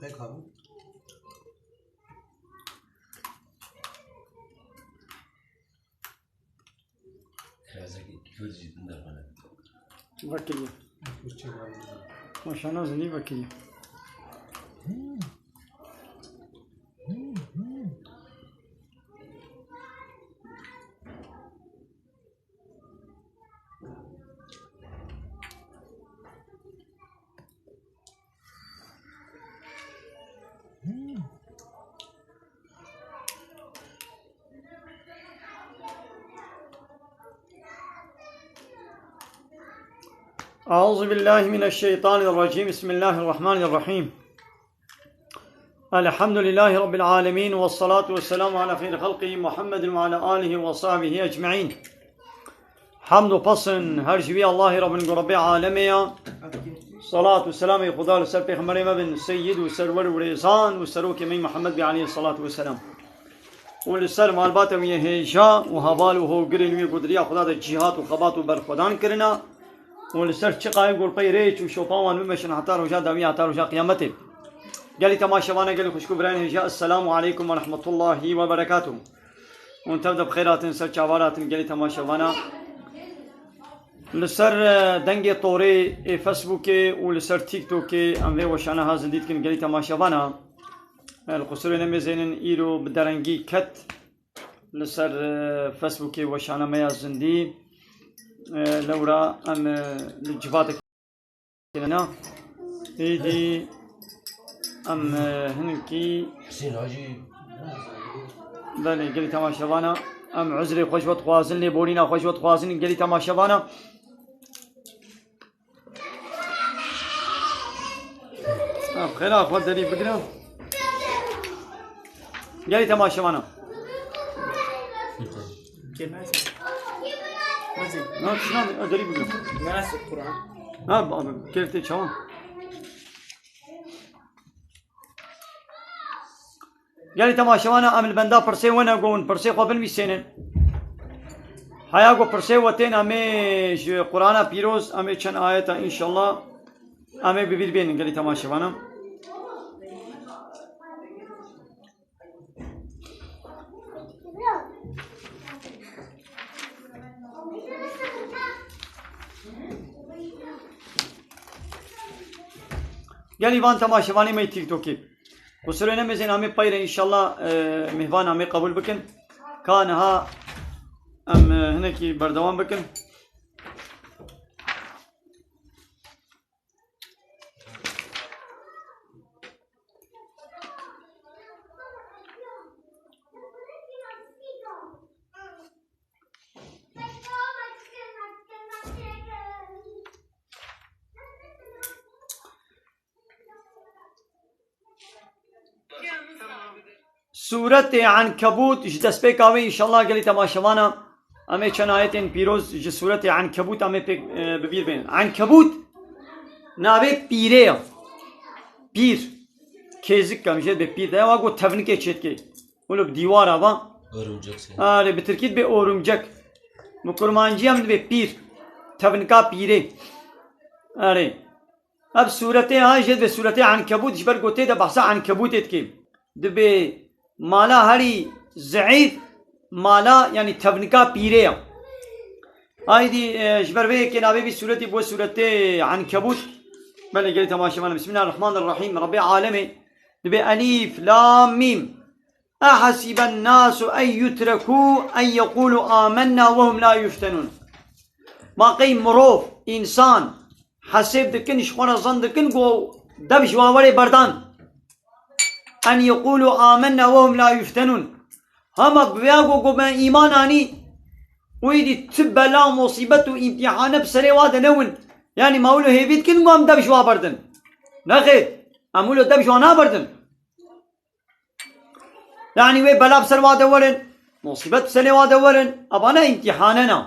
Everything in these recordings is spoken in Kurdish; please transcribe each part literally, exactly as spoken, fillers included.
Pek abi. Kirazekî kûr jî din derxane. Vekirî. Maşallah, zindî vekirî. أعوذ بالله من الشيطان الرجيم. بسم الله الرحمن الرحيم. الحمد لله رب العالمين، والصلاة والسلام على خير خلقه محمد وعلى آله وصحبه أجمعين. Hamd û pesn her ji wî Allahê re bin ku Rebbê alemê ya. Salat û selamê Xuda li ser Pêxemberê me bin, seyyid û serwer û rêzan û serokê me Muhammed bî aleyhissalatu vesselam. Û li ser malbata wî yê hêja û heval û hogirên wî ku di riya Xuda de cîhat û xebat û berxwedan kirina. Û li ser çiqayê ku li pey rêç û şopa wan bimeşin heta roja dawî, heta roja qiyametê. Gelî temaşevana, gelî xwişk û birayên hêja, Esselamu aleykum ve rahmetullahi ve berekatuh. Hûn tev de bi xêr hatin, ser çavan hatin gelî temaşevana. Li ser, e, dengê torê ê Facebookê û li ser TikTokê em vê weşana ha zindî dikin gelî temaşevana. E, li qusûrê nemêzênin îro bi derengî ket li ser, e, Facebookê weşana me ya zindî. E, lewra em, e, li civatek Êdî em, e, hinekî Hüseyin Hacı. Belê, gelî temaşevana. Em uzrê xwe ji we dixwazin, lêborîna xwe ji we dixwazin, gelî temaşevana. Em xêra xwe derî bigrin. Gelî temaşevana. Kêmez. Mezin. Na, şuna, ha, derî bigrin. Neresi Kur'an? Ha, abi, kêftê çawan. Gelî temaşevana, em li benda pirsê we ne, go hûn pirsê xwe binivîsênin. Heya go pirsê we tên, em ê ji Qur'ana pîroz, em ê çend ayeta înşallah, em ê bi bîr bênin gelî temaşevana. Gelî van temaşevanê me yê TikTokê. Qusûrê nemêzin, em ê peyre înşallah, e, mêhvan em ê qebûl bikin. Ka niha em, e, hinekî berdewam bikin. Sûretê Enkebût ji destpêka wê, înşallah gelî temaşevana, em ê çend ayetên pîroz ji Sûretê Enkebût em ê pêk, e, bi bîr bênin. Enkebût navê pîrê ye. Pîr. Kêzik em jê dibê pîr de, ewa got tevnikê çêdikê. Wilo bi dîwara va. Örümcek seni. Arê, bi tirkî dibê örümcek. Bi kurmancî em dibê pîr. Tevnika pîrê. Arê. Ev sûretê ha jê dibê sûretê Enkebût, ji ber ku tê de behsa Enkebûtê dike. Dibê mala herî zeîf, mala, yanî tevnika pîrê ya. Aydî, e, ji ber vê yekê navê vî sûretî bû sûretê Enkebût. Belê gelî temaşevan, Bismillahirrahmanirrahîm. Rebbê alemê dibê Elîf Lam Mîm. Ehesiben nasu en yutrekû en yeqûlû amennâ ve hum la yuftenûn. Ma qey mirov, însan, hesêb dikin, ji xwe re zan dikin, ku dev ji wan were berdan. En yeqûlû amennâ ve hum la yuftenûn. Hema bi vêya ku, ku me îman anî, û êdî ti bela, musîbet û îmtîhane bi serê wa de newin. Yanî ma wilo hêvî dikin, ku em dev ji wa berdin. Nexêr, em wilo dev ji wa naberdin. Yanî wê bela bi ser wa de werin, musîbet bi serê wa de werin, evane îmtîhane ne.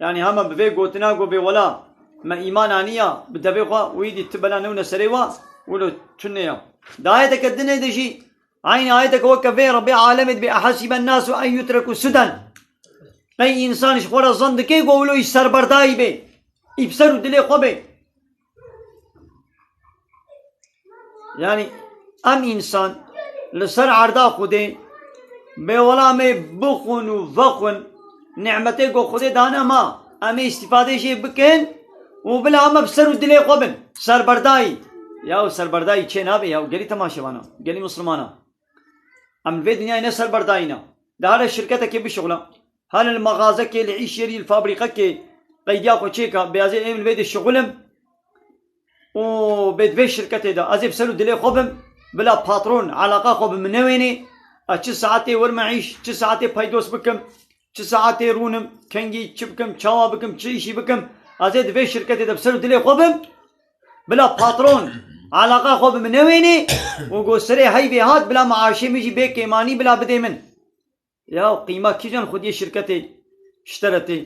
Yanî hema bi vê gotina ku bê wela me îman aniya bi devê xwe û êdî ti bela newne serê wa, wilo tune ya. Di ayeteke dinê de jî, eynî ayeteke weke vê Rebbê alemê dibê, "Ehesiben nasu en yutrekû sudan." Qey însan ji xwe re zan dike ku wilo î serberdayî bê, î bi ser û dilê xwe bê. Yanî, Em însan li ser erda Xwedê bê wela em ê bixwin û vexwin, nîmetê ku Xwedê dane ma, em ê îstîfadê jê bikin û bila em bi ser û dilê xwe bin. Serberdayî. Ya serberdayî çê nabe ya gelî temaşevana, gelî misilmana. Em li vê dinyayê ne serberdayî ne. Di here şirketekê bişuxula. Hene li mexazekê, li îşyerî, li fabrîqekê qeydiya xwe çêka, bê ez ê êm li vê de şixulim û bê di vê şirketê de ez ê bi ser û dilê xwe bim, bila patron eleqa xwe bi min newênê, ez çi saetê werime îş, çi saetê peydos bikim, çi saetê rûnim, kengî çi bikim, çawa bikim, çi îşî bikim, ez ê di vê şirketê de bi ser û dilê xwe bim, bila patron eleqa xwe bi min newênê û go serê heyvê hat, bila meaşê min jî bê kêmanî bila bidê min. Ya qîma kîjan xwediyê şirketê, şteretê?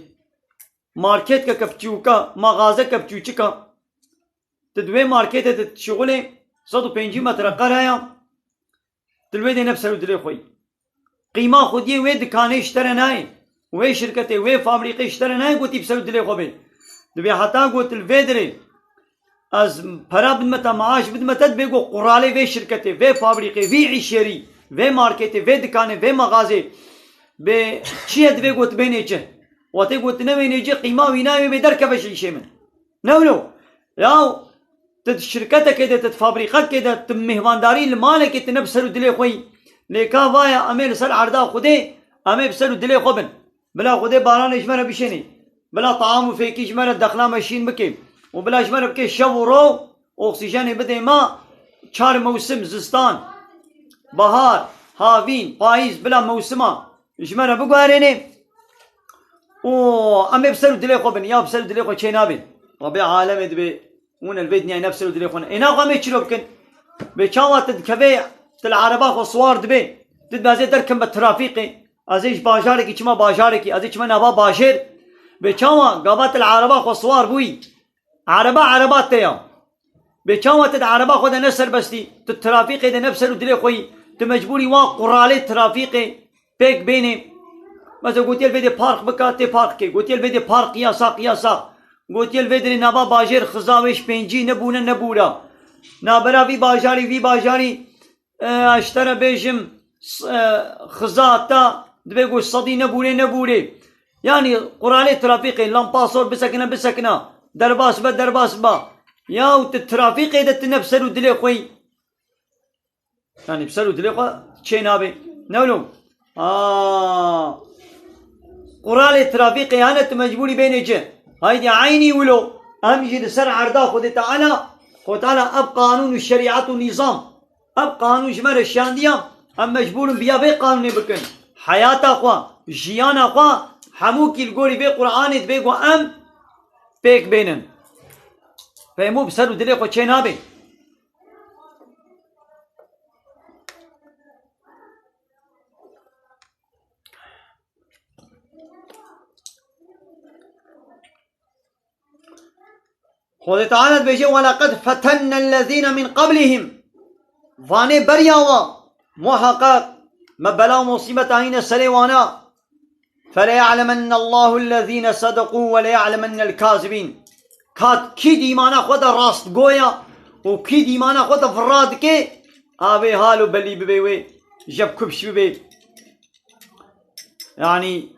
Marketkeke piçûka, maxazeke piçûçika. Tu di wê marketê de şixulê sed û pêncî metre qere ya. Tu li wê dê ne bi ser û dilê xwe yî. Qîma xwediyê wê dikanê ji te re nayê. Wê şirketê, wê fabrîqê ji te re nayê, gotî bi ser û dilê xwe bê. Dibê heta got li vê dirê ez pera bidime te, maaş bidime te, dibê got quralê vê şirketê, vê fabrîqê, vî îşyerî, vê marketê, vê dikanê, vê mexazê, bê çi ye dibê got bênê ci. Wextê got newênê ci, qîma wî nayê, wê bê derkeve ji îşê min. Ne wilo? Ya tu di şirketekê de, tu di fabrîqekê de, tu mêhvandarî li malekê, tu ne bi ser û dilê xwe yî. Lê ka vaya em ê li ser erda Xwedê, em ê bi ser û dilê xwe bin. Bila Xwedê baranê ji me re bişênê. Bila taam û fêkî ji me re dexla me şîn bike. Û bila ji me re bike şev û ro, oksîjenê bidê me, çar mewsim, zistan, bahar, havîn, payîz, bila mewsima ji me re biguherênê. Û em ê bi ser û dilê xwe bin, ya bi ser û dilê xwe çê nabin. Rebê alemê dibê, hûn li vê dinyayê ne bi ser û dilê xwe ne. Ê naxwe em ê çilo bikin? Bê çawa tu dikevê, tu li ereba xwe siwar dibê, tu dibê ez ê derkim bi trafîqê, ez ê ji bajarekî çima bajarekî, ez ê çima nava bajêr. Bê çawa gava tu li ereba xwe siwar bûyî, ereba ereba te ya. Bê çawa tu di ereba xwe de ne serbestî, tu trafîqê de ne bi ser û dilê xwe yî, tu mecbûrî wa quralê trafîqê pêk bênê. Mesela gotiye li vê de park bika, tê park kê. Gotiye li vê de park yasaq, yasaq. Gotiye li vê dirê nava bajêr xiza wê ji pêncî nebûne, nebûra. Nabera vî bajarî, vî bajarî, e, ji te re bêjim, s-, e, xiza te dibê ku sedî nebûrê, nebûrê. Yanî quralê trafîqê, lampa sor bisekine, bisekine. Derbas be, derbas be. Ya tu trafîqê de tu ne bi ser û dilê xwe yî. Yanî bi ser û dilê xwe çê nabê. Ne wilo? Aa. Quralê trafîqê hene tu mecbûrî bênê ci. Haydî eynî wilo. Em jî li ser erda Xwedê Teala, Xwedê Teala ev qanûn û şerîet û nîzam, ev qanûn ji me re şiyandiya, em mecbûr in viya vê qanûnê bikin. Heyata xwe, jiyana xwe, hemûkî li gorî vê Qur'anê dibê ku em pêk bênin. Peymo bi ser û dilê xwe çê nabê. Xwedê Teala dibêje, "Weleqed fetennellezîne min qablihim." Vanê beriya wa, muheqeq, me bela û musîbet anîne serê wana. "Feleya'lemennellâhullezîne sedekû ve leya'lemennel kazibîn." Kat kî dîmana xwe de rastgoya û kî dîmana xwe de virra dike, avê halo belî bibê wê, jeb kupş bibê. Yanî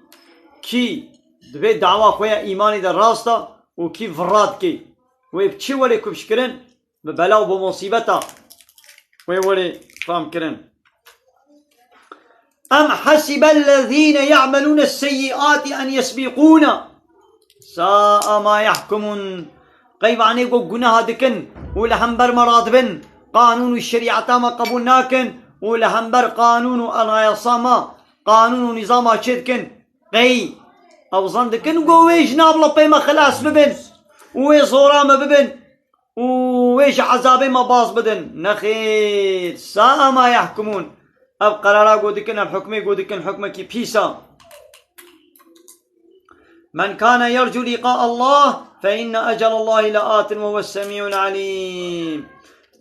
kî dibê dawa xwe ya îmanê de rast e û kî virra dike, wê bi çi were kupş kirin? Bi bela û bi musîbeta wê were fam kirin. Em hesîbellezîne ya'melûne seyyi'atî en yesbîqûna. Sa'a ma yahkumûn. Qey vanê ku gunaha dikin û li hember me radibin, qanûn û şerîeta me qebûl nakin û li hember qanûn û anayasa me, qanûn û nîzama çê dikin. Qey ew zan dikin ku wê ji nav lipê me xilas bibin û wê zora me bibin û wê ji ezabê me baz bidin. Nexêr, sa'a ma yahkumûn. Ev qerara ku dikin, ev hukmê ku dikin, hukmekî pîs e. Men kane yercu liqa Allah fe inne ecelallahi leatin ve huves semî'ul alîm.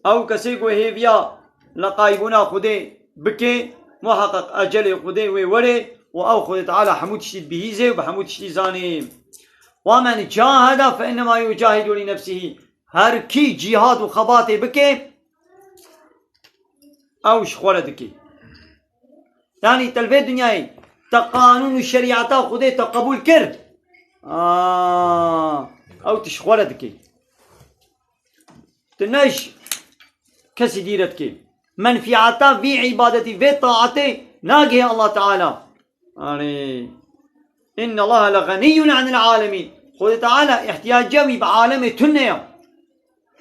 Ew kesê ku hêviya leqaybûna Xwedê bike, muheqeq ecelê Xwedê wê were û ew Xwedê Teala hemû tiştî dibihîzê û bi hemû tiştî zanê. Ve men cahede fe innema yucahidu li nefsihî. Her kî cîhad û xebatê bike, Ew ji xwe re dikê. Yanî te li vê dinyayê te qanûn û şerîeta Xwedê te qebûl kir. Aa, ew tu ji xwe re dikê. Tu ne ji kesî dî re dikê. Menfîeta vî îbadetî, vê taetê nagihê Allah Teala. Yanî, inna Allaha le ganiyyun anil alemîn. Xwedê Teala ihtiyaciya wî bi alemê tune ya.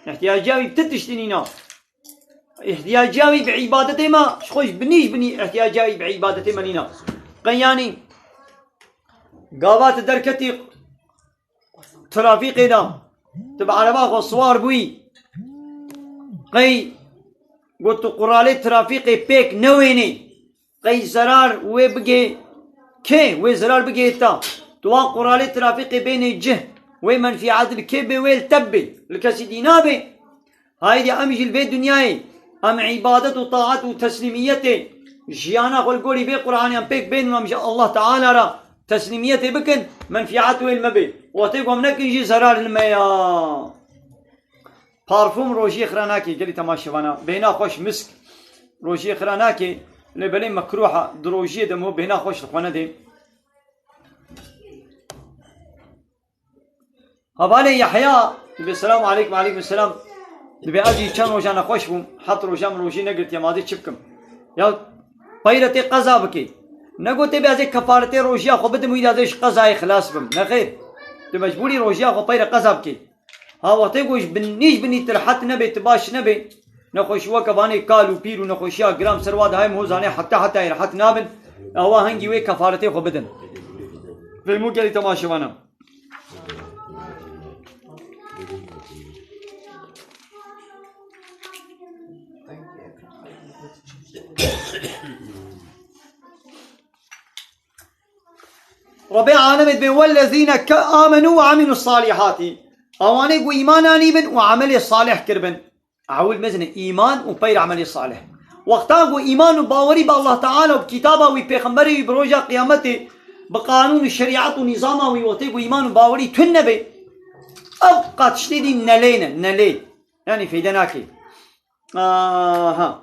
Ihtiyaciya wî bi ti tiştî nîna. Ihtiyaciya wî bi îbadetê me, ji xwe ji binî ji binî ihtiyaciya wî bi îbadetê me nîna. Qey yanî gava tu derketî trafîkê de, tu bi ereba xwe siwar bûyî, qey got tu quralê trafîkê pêk newênê, qey zerar wê bigê kê? Wê zerar bigê te. Tu wan quralê trafîkê bênê cih, wê menfîet li kê bê? Wê li te bê, li kesî dî nabê. Haydî em jî li vê dinyayê em îbadet û taet û teslîmiyetê jiyana xwe li gorî vê Qur'anê em pêk bên û em ji Allah Teala re teslîmiyetê bikin, menfîet wê li me bê. Wextê ku em nekin jî zerar li me ya. Parfûm rojiyê xira nake, gelî temaşevana. Bêhna xweş misk rojiyê xira nake, lê belê mekruh e, di rojiyê de mo bêhna xweş li xwe nede. Hevalê Yehya dibê, "Selamu aleykum." "Aleykum selam." Dibê, "Ez jî çend roja nexweş bûm, heft roja min rojî negirtiye, ma dê çi bikim?" Ya peyre tê qeza bikê. Negotê bê ez ê kefaretê rojiya xwe bidim, wî de ez ê ji qezayê xilas bim. Nexêr. Tu mecbûrî rojiya xwe peyre qeza bikê. Ha wextê ku ji binî ji binî tu rehet nebê, tu baş nebê, nexweşî weke vanê kal û pîr û nexweşiya giran ser wa dihayê, min hozanê heta hetayê rehet nabin, ewa hingî wê kefaretê xwe bidin. Fêmû gelî temaşevana. Rebê alemê dibê, "Wellezîne ke amenu ve amilus salihati." Awanê ku îman anîbin û emelê salih kiribin. Ewil mezine îman û peyr emelê salih. Wexta ku îman û bawerî bi Allah Teala û bi kitaba wî, pêxemberê wî, bi roja qiyametê, bi qanûn û şerîet û nîzama wî, wextê ku îman û bawerî tune be, ev qat tiştê dî nelê ne, nelê. Yanî feyde nake. Aha.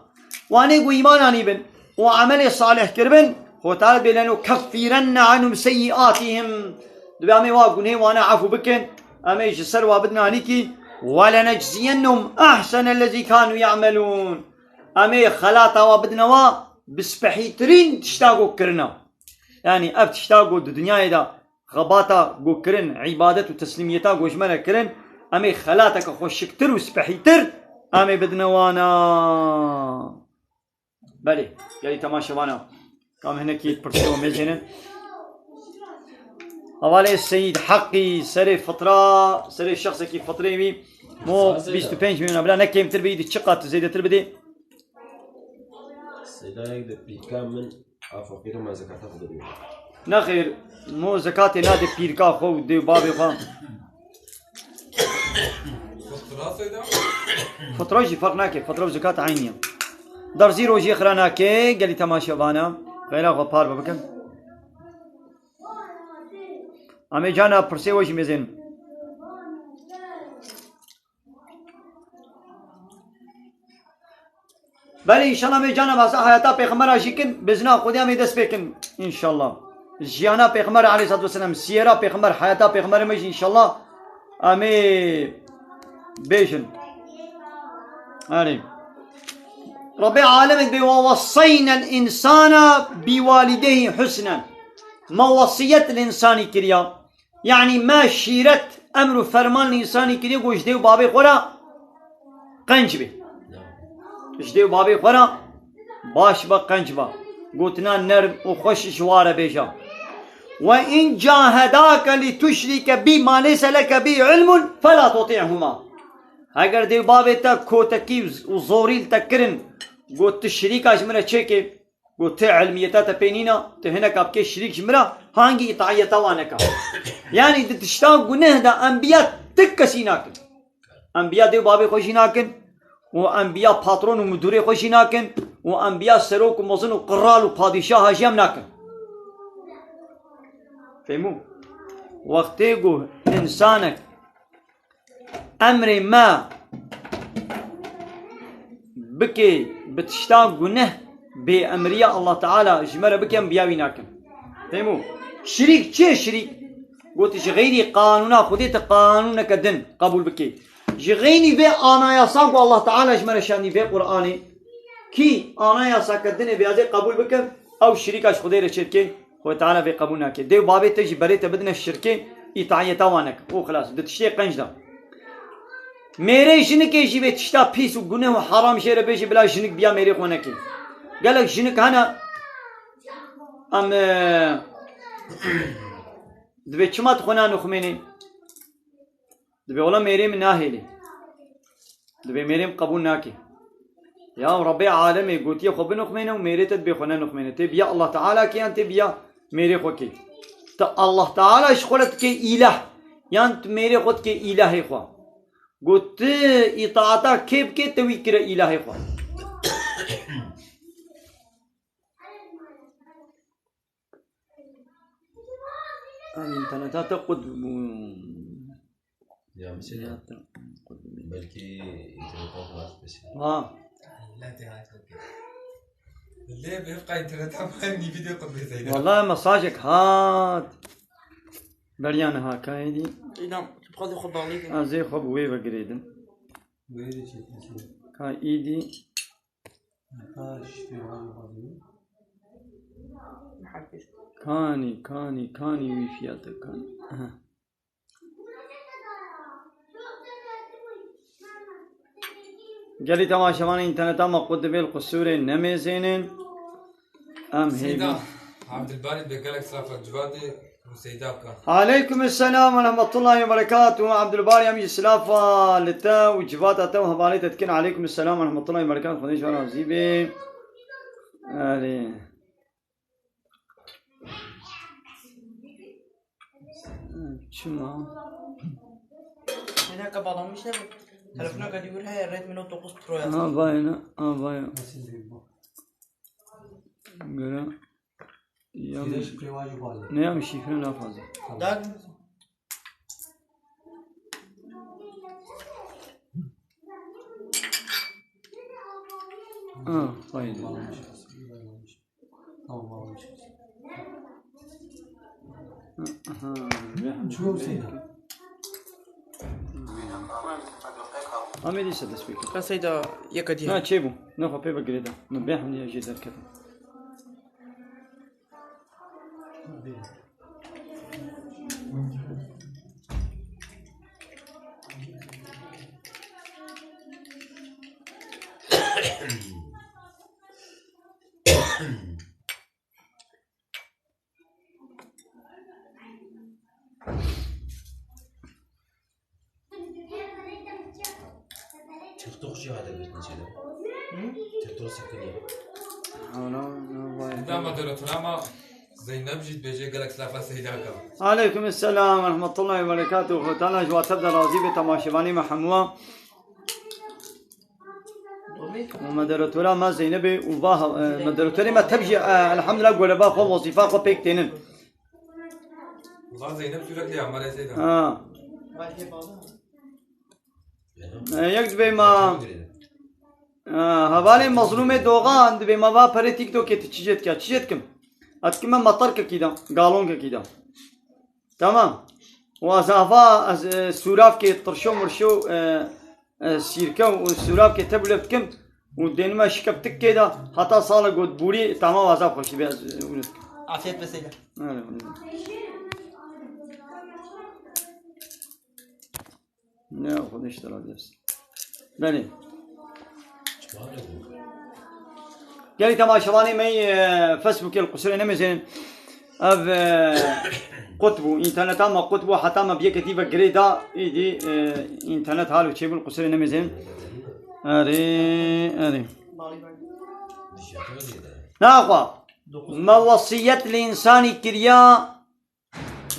Wanê ku îman anîbin û emelê salih kiribin, Xwedê bê lenukeffirenne anhum seyyiatihim. Dibê em ê wa gunê wana efû bikin, em ê ji ser wa bidin anîkî. Welenecziyennehum ehsenellezî kanu ye'melûn. Em ê xelata wa bidine wa bi spehîtirîn tişta ku kirina. Yanî ev tişta ku di dinyayê de xebata ku kirin, îbadet û teslîmiyeta ku ji me re kirin, em ê xelateke xweşiktir û spehîtir em ê bidine wana. Belê, gelî temaşevana. Kam hinekî pirsê û mêzênin. Hevalê Seyîd Heqî serê fitra, serê şexsekî fitrê wî mo bîst û pênc milyon bila ne kêmtir bidî, çi qat zêdetir bidê. Seyda yek de pîrka min a feqîr ma zekata xwe didin. Nexêr, mo zekatê nade pîrka xwe û dê û bavê xwe. Fitra jî ferq nake, fitra û zekat eynî ye. Derzî rojiyê xira nake, gelî temaşevana. Xeyra xwe par bikin. Em ê cana pirsê we jî mêzên. Belê, înşallah, em ê cana behsa heyata pêxembera jî kin, bizna Xwedê em ê dest pê kin, înşallah. Jiyana pêxember aleyhissalatu vesselam, siyera pêxember, heyata pêxemberê me jî, înşallah, em ê bêjin. Erê. Rebê alemê dibê, "Ve wesseyne l-insana bi walideyhi husnen." Me wesiyet li însanî kiriya. Yanî me şîret, emr û ferman li însanî kiriye ku ji dê û bavê xwe re qenc be. Ji dê û bavê xwe re baş be, qenc be. Gotina nerm û xweş ji wa re bêje. "Ve in cahedake li tuşrike bi ma leyse leke bi ilmun fela tuti'huma." Heger dê û bavê te kotekî û zorî li te kirin, got, "Tu şirîka ji min re çêke." Got, "Ti ilmiyeta te pê nîna, tu hineka bikê şirîk ji min re, hangî îtaiyeta wan neka." Yanî di tişta guneh de enbiya ti kesî nakin. Enbiya dê û bavê xwe jî nakin û enbiya patron û mudûrê xwe jî nakin û enbiya serok û mezin û qral û padîşaha jî em nakin. Fehmû? Wextê ku însanek emrê me bike Bi tişta guneh bê emriya Allah Teala ji me re bikin, biya wî nakin. Fehmo? Şirîk çi ye şirîk? Got, ji xeyrî qanûna Xwedê tu qanûneke din qebûl bikê. Ji xeynî vê anayasa ku Allah Teala ji me re şandî vê Qur'anê, kî anayasake dinê bê ez ê qebûl bikim, ew şirîka ji Xwedê re çêdike, Xwedê Teala vê qebûl nake. Dê û babê te jî berê te bidine şirkê, îtaiyeta wan neke. Û xilas, di tiştê qenc de. Mêrê jinikê jî vê tişta pîs û guneh û heram jê re bêjî, bila jinik biya mêrê xwe neke. Gelek jinik hene, em, e, dibê çima tu xwe nanixumênê? Dibê wela mêrê min nahêlê. Dibê mêrê min qebûl nake. Ya Rebbê alemê gotiye xwe binixumêne û mêrê te dibê xwe nenixumêne. Tê biya Allah Teala ke yan tê biya mêrê xwe ke? Tu Allah Teala ji xwe re dikê îlah, yan tu mêrê xwe dikê îlahê xwe? Got, tu îtaata kê bikê, te wî kire îlahê xwe. Ev înterneta te qut bû. Ya, mesela, ya, te qut bû. Belkî înterneta xwe bes. Ha. Lê bi hevqa înterneta me nîvî dê qut bê Zeyda. Wala mesajek hat. Beriya niha ka êdî. Îdam, tu bi xwe dê xwe bağlî kir. Ez ê xwe bi wê ve girêdim. Wê de çekmesin. Ka êdî. Kanî, kanî, kanî wî fiyate kanî. Aha. Gelî temaşevanê înterneta me qut dibê li qusûrê nemêzênin. Em hêvî. Seyda, Abdulbarî bi gelek silafa Civatê. Aleykum selam ve rahmetullahi ve berekatuhu. Abdulbari, em jî silafa li te û civata te û hevalê te dikin. Aleykum selam ve rahmetullahi ve berekatuhu. Xwedê ji we razî be. Erê. Çima? Telefona kadar bir şey bu. Telefonuna kadar bir şey, Redmi Note dokuz Pro yazdı. Ha, vay ne, ha, vay. Göre. Ya. Ne ya, şifre ne fazla. Daha Ha, haydi. Tamam, almış. Aha, ya. Çoğu şey. Amedî se dest pê kir. Ka Seyda yeka diye. Na çê bû. Ne xwe pê ve girêda. Ne bê hemdiya jê derketin. TikTok jî hate girtin çêde. Hı? TikTok sekiniye. Ana, ana, vay. Dama dere tunama Zeynep jî dibêje gelek silafa Seyda ka. Aleykum selam ve rahmetullahi ve berekatuhu. Xwedê Teala ji we tev de razî be, temaşevanê me hemû. Û moderatora me Zeynebê û va, e, moderatorê me tev jî, e, elhamdulillah, goleva xwe, wezîfa xwe pêk tênin. Va Zeynep sürekli ya, maalesef. Ha. E, yek dibê ma, e, hevalê Mezlûmê Dogan dibê ma va perê TikTokê tu çi jê dike? Çi jê dikim? Ez dikim me metarkekî de, galonkekî de. Tamam. Û ez ava, ez, e, sûravkê tirşo mirşo, e, e, sîrke û sûravkê tevlê dikim û dênime şikeftikê de heta sala got bûrî, tamam, ez ava xweşî bê ez, e, û dikim. Afiyet be Seyda. Öyle, öyle. Ne, Xwedê ji te razî be. Belê. Gelî temaşevanê me yê, e, Facebookê li qusirê nemêzênin. Ev, e, qut bû. Înterneta me qut bû. Heta me bi yeketî ve girê da. Îdî, e, înternet halo çêbû, li qusirê nemêzênin. Erê, erê. Naxwe. Me wesiyet li însanî kiriya.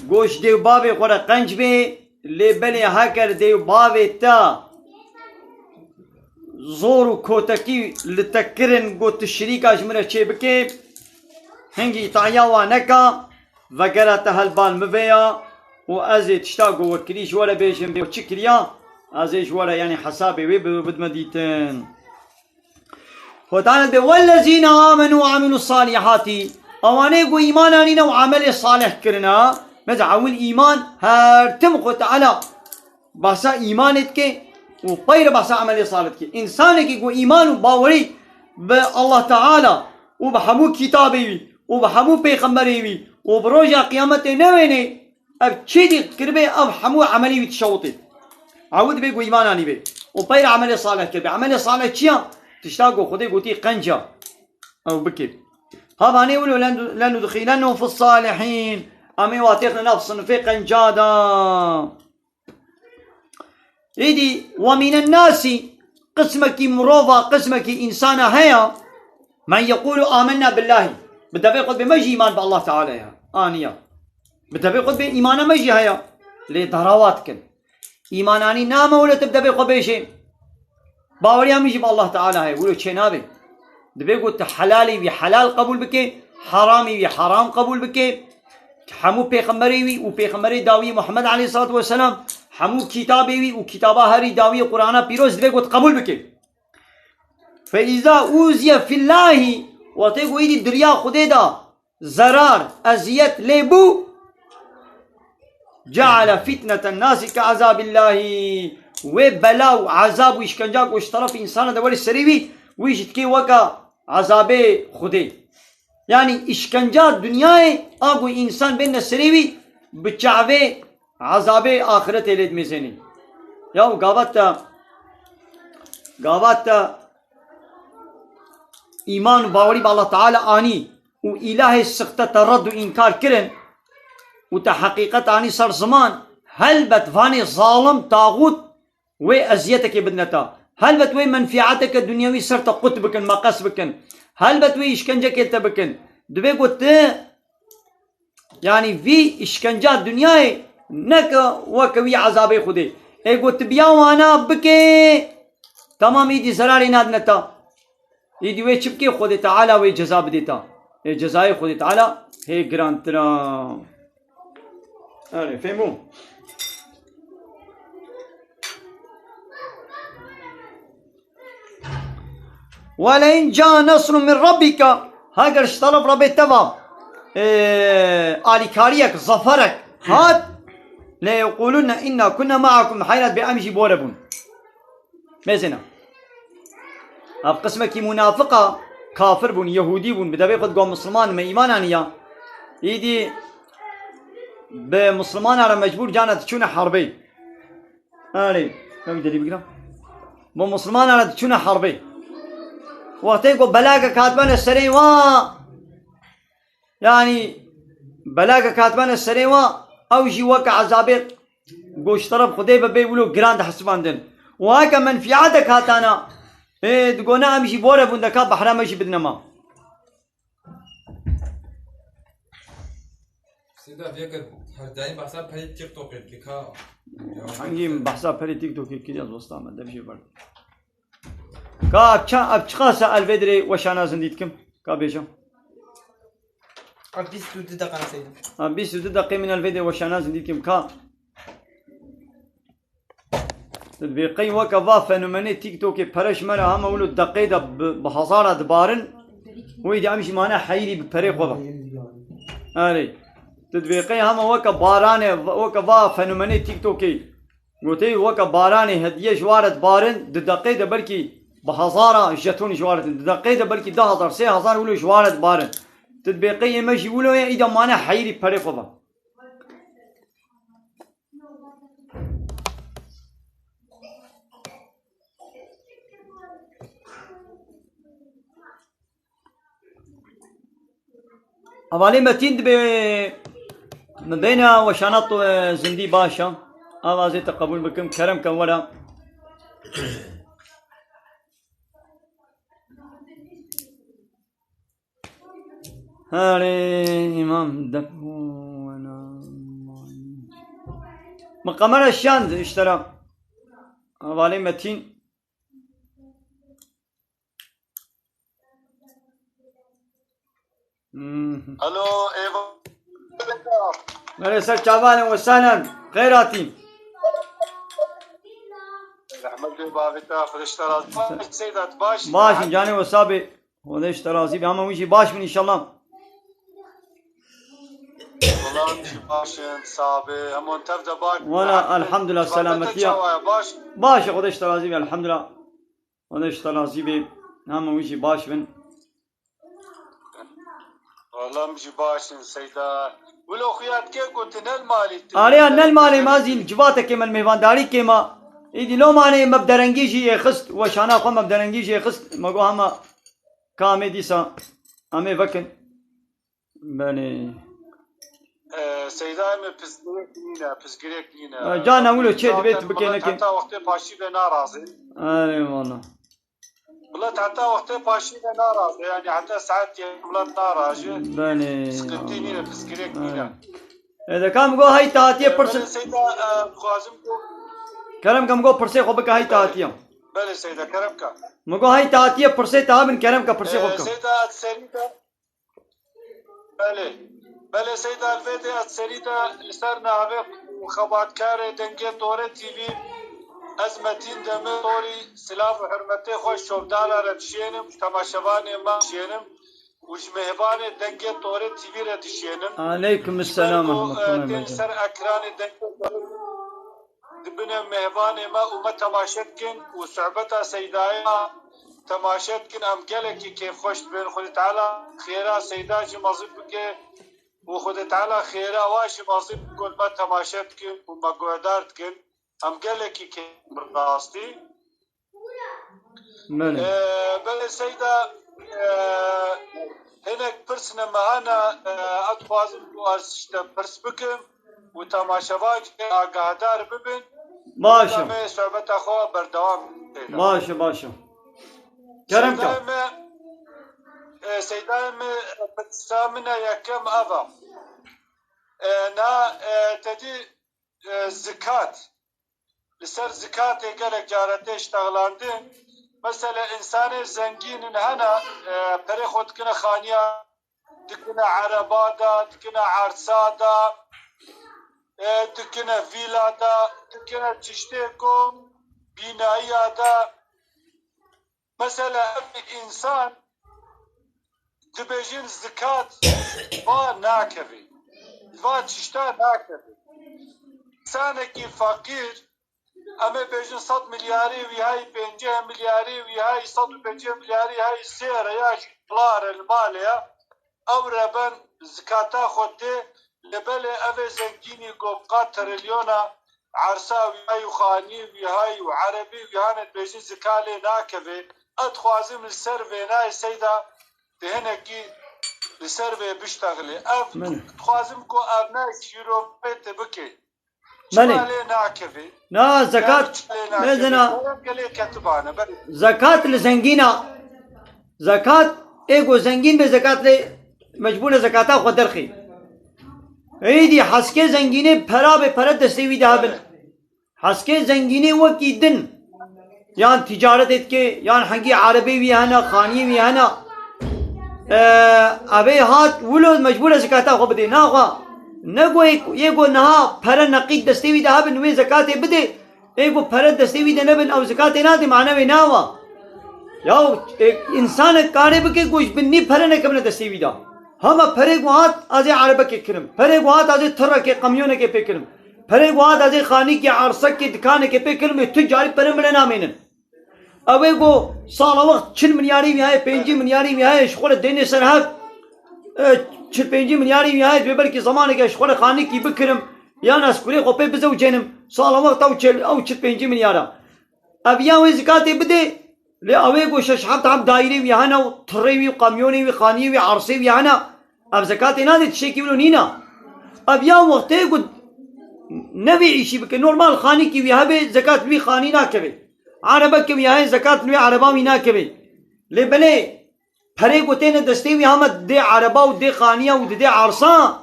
Got ji dê û bavê xwe re qenc bê, lê belê heger dê û bavê te zor û kotekî li te kirin, got tu şirîka ji min re çê bike, hingî îtaya wan neka, vegera te hel bal min vê ya û ez ê tişta ku we kirî ji we re bêjim, bê çi kiriya, ez ê ji we re, yanî hesabê wê bi-, bidime dîtin. Xwe Teala dibê, "Wellezîne amenu ve amilus salihati." Ewanê ku îman anîne û emelê salih kirine. Mesela ewil îman her tim Xwe Teala behsa îmanê dike û peyre behsa emelê salih dike. Însanekî ku îman û bawerî bi Allah Teala û bi hemû kitabê wî û bi hemû pêxemberê wî û bi roja qiyametê newênê, ev çi dî kiribê, ev hemû emelî wî tişewitê. Ew dibê ku îman anîbê û peyre emelê salih kiribê. Emelê salih çi ya? Tişta ku Xwedê gotî qenca. Ew bike. Havanê wilo len-, lenudxîlennehum fis salihîn. Em ê wa têxine nav sinifê qenca da. Îdî, "Ve mînen nasî", qismekî mirova, qismekî însana heye, "men yeqûlu amenna billahî", bi devê xwe dibê me jî îman bi Allah Teala ya, aniya. Bi devê xwe dibê îmana me jî heye. Lê derawa dikin. Îman anî name wilo tu bi devê xwe bêjê. Baweriya min jî bi Allah Teala heye. Wilo çênabe. Dibê ku tu helalî wî helal qebûl bike, heramî wî heram qebûl bike. Hemû pêxemberê wî û pêxemberê dawî Muhammed aleyhissalatu vesselam, hemû kitabê wî û kitaba herî dawî Qur'ana pîroz dibê ku tu qebûl bike. Fe îza uziye fillahî, wextê ku êdî di riya Xwedê de zerar, eziyet lê bû, ceale fitneten nasi ke azabillahî. Wê bela û ezab û îşkenca ku ji teref însana de werê serê wî, wî jî dikê weke ezabê Xwedê. Yanî îşkenca dinyayê, a ku însan bên de serê wî, bi çavê ezabê axiretê lê dimêzênî. Ya û gavat te, gavat te îman û bawerî bi Allah Teala anî û îlahê sixte te red û înkar kirin û te heqîqet anî ser ziman, helbet vanê zalim, taxût wê eziyetekê bidine te. Helbet wê menfîateke dunyewî ser te qut bikin, meqes bikin. Helbet wê îşkencekê te bikin. Dibê ku tu Yanî vî îşkenca dinyayê neke weke wî ezabê Xwedê. Ê got tu biya wana bike, temam îdî zerarê nadine ta. Îdî wê çi bike? Xwedê Teala wê ceza bidê ta. Ê cezayê Xwedê Teala hê girantir a. Erê, fêm bû? Weleyin ca nesrun min rabbike, heger ji teref Rebê te ve, e, alîkariyek, zaferek hat, leyequlunne inna kunna maakum, heyrat bê em jî bore bûn. Mêzêne. Ev qismekî munafiqa, kafir bûn, yehûdî bûn, bi devê xwe digot misliman me îman aniya. Îdî bi mislimana re mecbûr cane diçûne herbê. Erê, ya wî derî bigire. Bo Muslimana re diçûne herbê. Wextê ku belagek hatibane serê wa, yanî belagek hatibane serê wa, ew jî weke ezabê ku ji teref Xwedê ve bê wilo giran dihesibandin. Û heke menfîatek hatana, ê, digona em jî bore bûn deka behra me jî bidine ma. Sêda vê kir her daîm behsa perê TikTokê dike ka. Hangî behsa perê TikTokê kiriye, dosta me, dev jê ber. Ka ça, ev çiqas e, el vê dirê weşana zindî dikim. Ka bêje. Ev bîst û du deqan seydim. Ha, bîst û du deqê min el vê dirê weşana zindî dikim. Ka Tu dibê qey weke va fenomenê TikTokê pere ji me re hema wilo deqê de bi, bi hezara dibarin, wê de em jî mane heyirî bi perê xwe ve. Erê. Tu dibê qey hema weke baranê, weke va fenomenê TikTokê gotê weke baranê hediye ji wa re dibarin, di deqê de belkî bi hezara jeton ji wa re din. Di deqê de belkî du hezar, sê hezar wilo ji wa re dibarin. Tu dibê qey ê me jî wilo ye, îda mane heyirî perê xwe ve. Hevalê Metîn dibê min bêne weşana tu, e, zindî baş e. Avazê te qebûl bikim, kerem ke were. Herê îmam dep wena. Min qemera şand îştera. Hevalê Metîn. Hmm. Alo, êva. Merê ser çavanê we salen. Xeyr hatî. Rehmet Bavê te, Xwedê ji te razî. Baş, Seyda, tu baş î? Baş in, canê we sabê. Xwedê ji te razî be. Hema wî jî baş bin înşallah. Wela em jî baş in, sabê. Hemû tev de baş. Wela, elhamdulillah, selametiya. Çawa ye, baş? Baş e, Xwedê ji te razî be, elhamdulillah. Xwedê ji te razî be. Hema wî jî baş bin. Wela em jî baş in, Seyda. Wilo xuya dike ku tu ne li malê tu. Are ya, ne li malê ma zî, li civatekê me, li mêvandarîkê ma. Îdî lomanê me bi derengî jî êxist, weşana xwe me bi derengî jî êxist. Me got hema ka em ê dîsa, em ê vekin. Belê. Ee, Seyda, em ê pirsgirêk nîne, pirsgirêk nîne. Ee, cana wilo çê dibê tu bikê nekê. Heta wextê paşî ve narazê. Erê wala. Wela heta wextê paşî ve narazê, yanî heta saet yek wela narazê. Belê. Sıkıntı nîne, pirsgirêk nîne. Ê, de ka min got hey te hatiye pirsin. Belê Seyda, e, dixwazim ku. Kerem ke min got pirsê xwe bike hey te hatiye. Belê Seyda, kerem ke. Min got hey te hatiye pirsê te habin, kerem ke pirsê xwe bike. Seyda, ez serî de. Belê. Belê Seyda, li vê de ez serî de li ser navê xebatkarê Dengê Torê T V, ez Metîn Demê Torî, silav û hurmetê xwe şovdara re dişênim, temaşevanê me dişênim û ji mêvanê Dengê Torê T V re dişênim. Aleykum selam. Ji ber ku, e, tên ser ekranê Dengê Torê dibine mêvanê me û me temaşe dikin û sohbeta Seydayê me temaşe dikin, em gelekî kêfxweş dibin. Xwedê Teala xêra Seyda jî mezin bike û Xwedê Teala xêra wa jî mezin bike, me temaşe dikin û me guhdar dikin. Em gelekî kêfxweş, bi rastî. Belê. Ee, belê Seyda, ee, hinek pirsine me hene, ee, ez dixwazim ku ez ji te pirs bikim û temaşevan jî agahdar bibin. Baş e. Em ê sohbeta xwe berdewam bikin. Baş e, baş e. Kerem ke. Seydayê me, ee, Seydayê me, pirsa min e yekem ev e. Ee, na, ee, te dî, ee, zikat. Li ser zikatê gelek care tê ştexlandin. Mesela, însanê zengîn in hene, e, perê xwe dikine xaniya, dikine ereba de, dikine ersa de, e, dikine vîla de, dikine tiştê ku bînayiya de. Mesela, ev însan dibêjin zikat va nakeve. Va tişta nakeve. Însanekî feqîr, em ê bêjin sed milyarî wî hey, pêncî milyarî wî hey, sed û pêncî milyarî hey, zêr e ya jî dolar e li malê ye. Ew reben zikata xwe dê, lê belê ev ê zengînî ku bi qat trilyona ersa wî hey û xanî wî hey û erebî wî hane dibêjin zika lê nakeve. Ez dixwazim li ser vênayê Seyda tu hinekî li ser vê biştexilî. Ev, Belê. Dixwazim ku ev ne şîrovê te bike. Belê. Çima lê nakeve? Na, zekat, Çima lê nakeve? Mezina. Kerem ke lê ketibane, belê. Zekat li zengîna, zekat, ê ku zengîn be zekat lê mecbûr e zekata xwe derxî. Êdî heskê zengînê pera be, pere destê wî de hebin. Heskê zengînê wekî din, yan ticaretê dike, yan hengî erebê wî hene, xaniyê wî hene. Ee, evê hat, wilo mecbûr e zikata xwe bidê. Naxwe, ne go yê, yê go niha pere neqîd destê wî de hebin, wê zekatê bidê. Ê go pere destê wî de nebin, ew zikatê nadê, mane wê nawa. Ya, e, însanek karê bike, go ji bin nî pere nekevine destê wî de. Hema perê go hat, ez ê erebekê kirim. Perê go hat, ez ê tirekê, kamyonekê pê kirim. Perê ku hat ez ê xanîkê, ersekê, dikanekê pê kirim, tu carî perê min re namênin. Ew ê ku sala wext çil milyarî wî heye, pêncî milyarî wî heye, ji xwe re dênê ser hev, e, çil pêncî milyarî wî heye, divê belkî zemaneke ji xwe re xanîkî bikirim, yan ez kurê xwe pê bizewcênim, sala wext ew çil, ew çil pêncî milyar e. Ev ya wê zikatê bidê, lê ew ê ku şeş heft heb daîrê wî hene û tirê wî û kamyonê wî, xaniyê wî, ersê wî hene, ev zekatê nadê, tiştekî wilo nîne. Ev ya wextê ku ne vê îşî bike, normal xanîkî wî hebe, zekat li wî xanî nakeve. Erebeke wî heye, zekat li wê ereba wî nakeve. Lê belê, perê ku têne destê wî hema didê ereba û didê xaniya û didê ersa,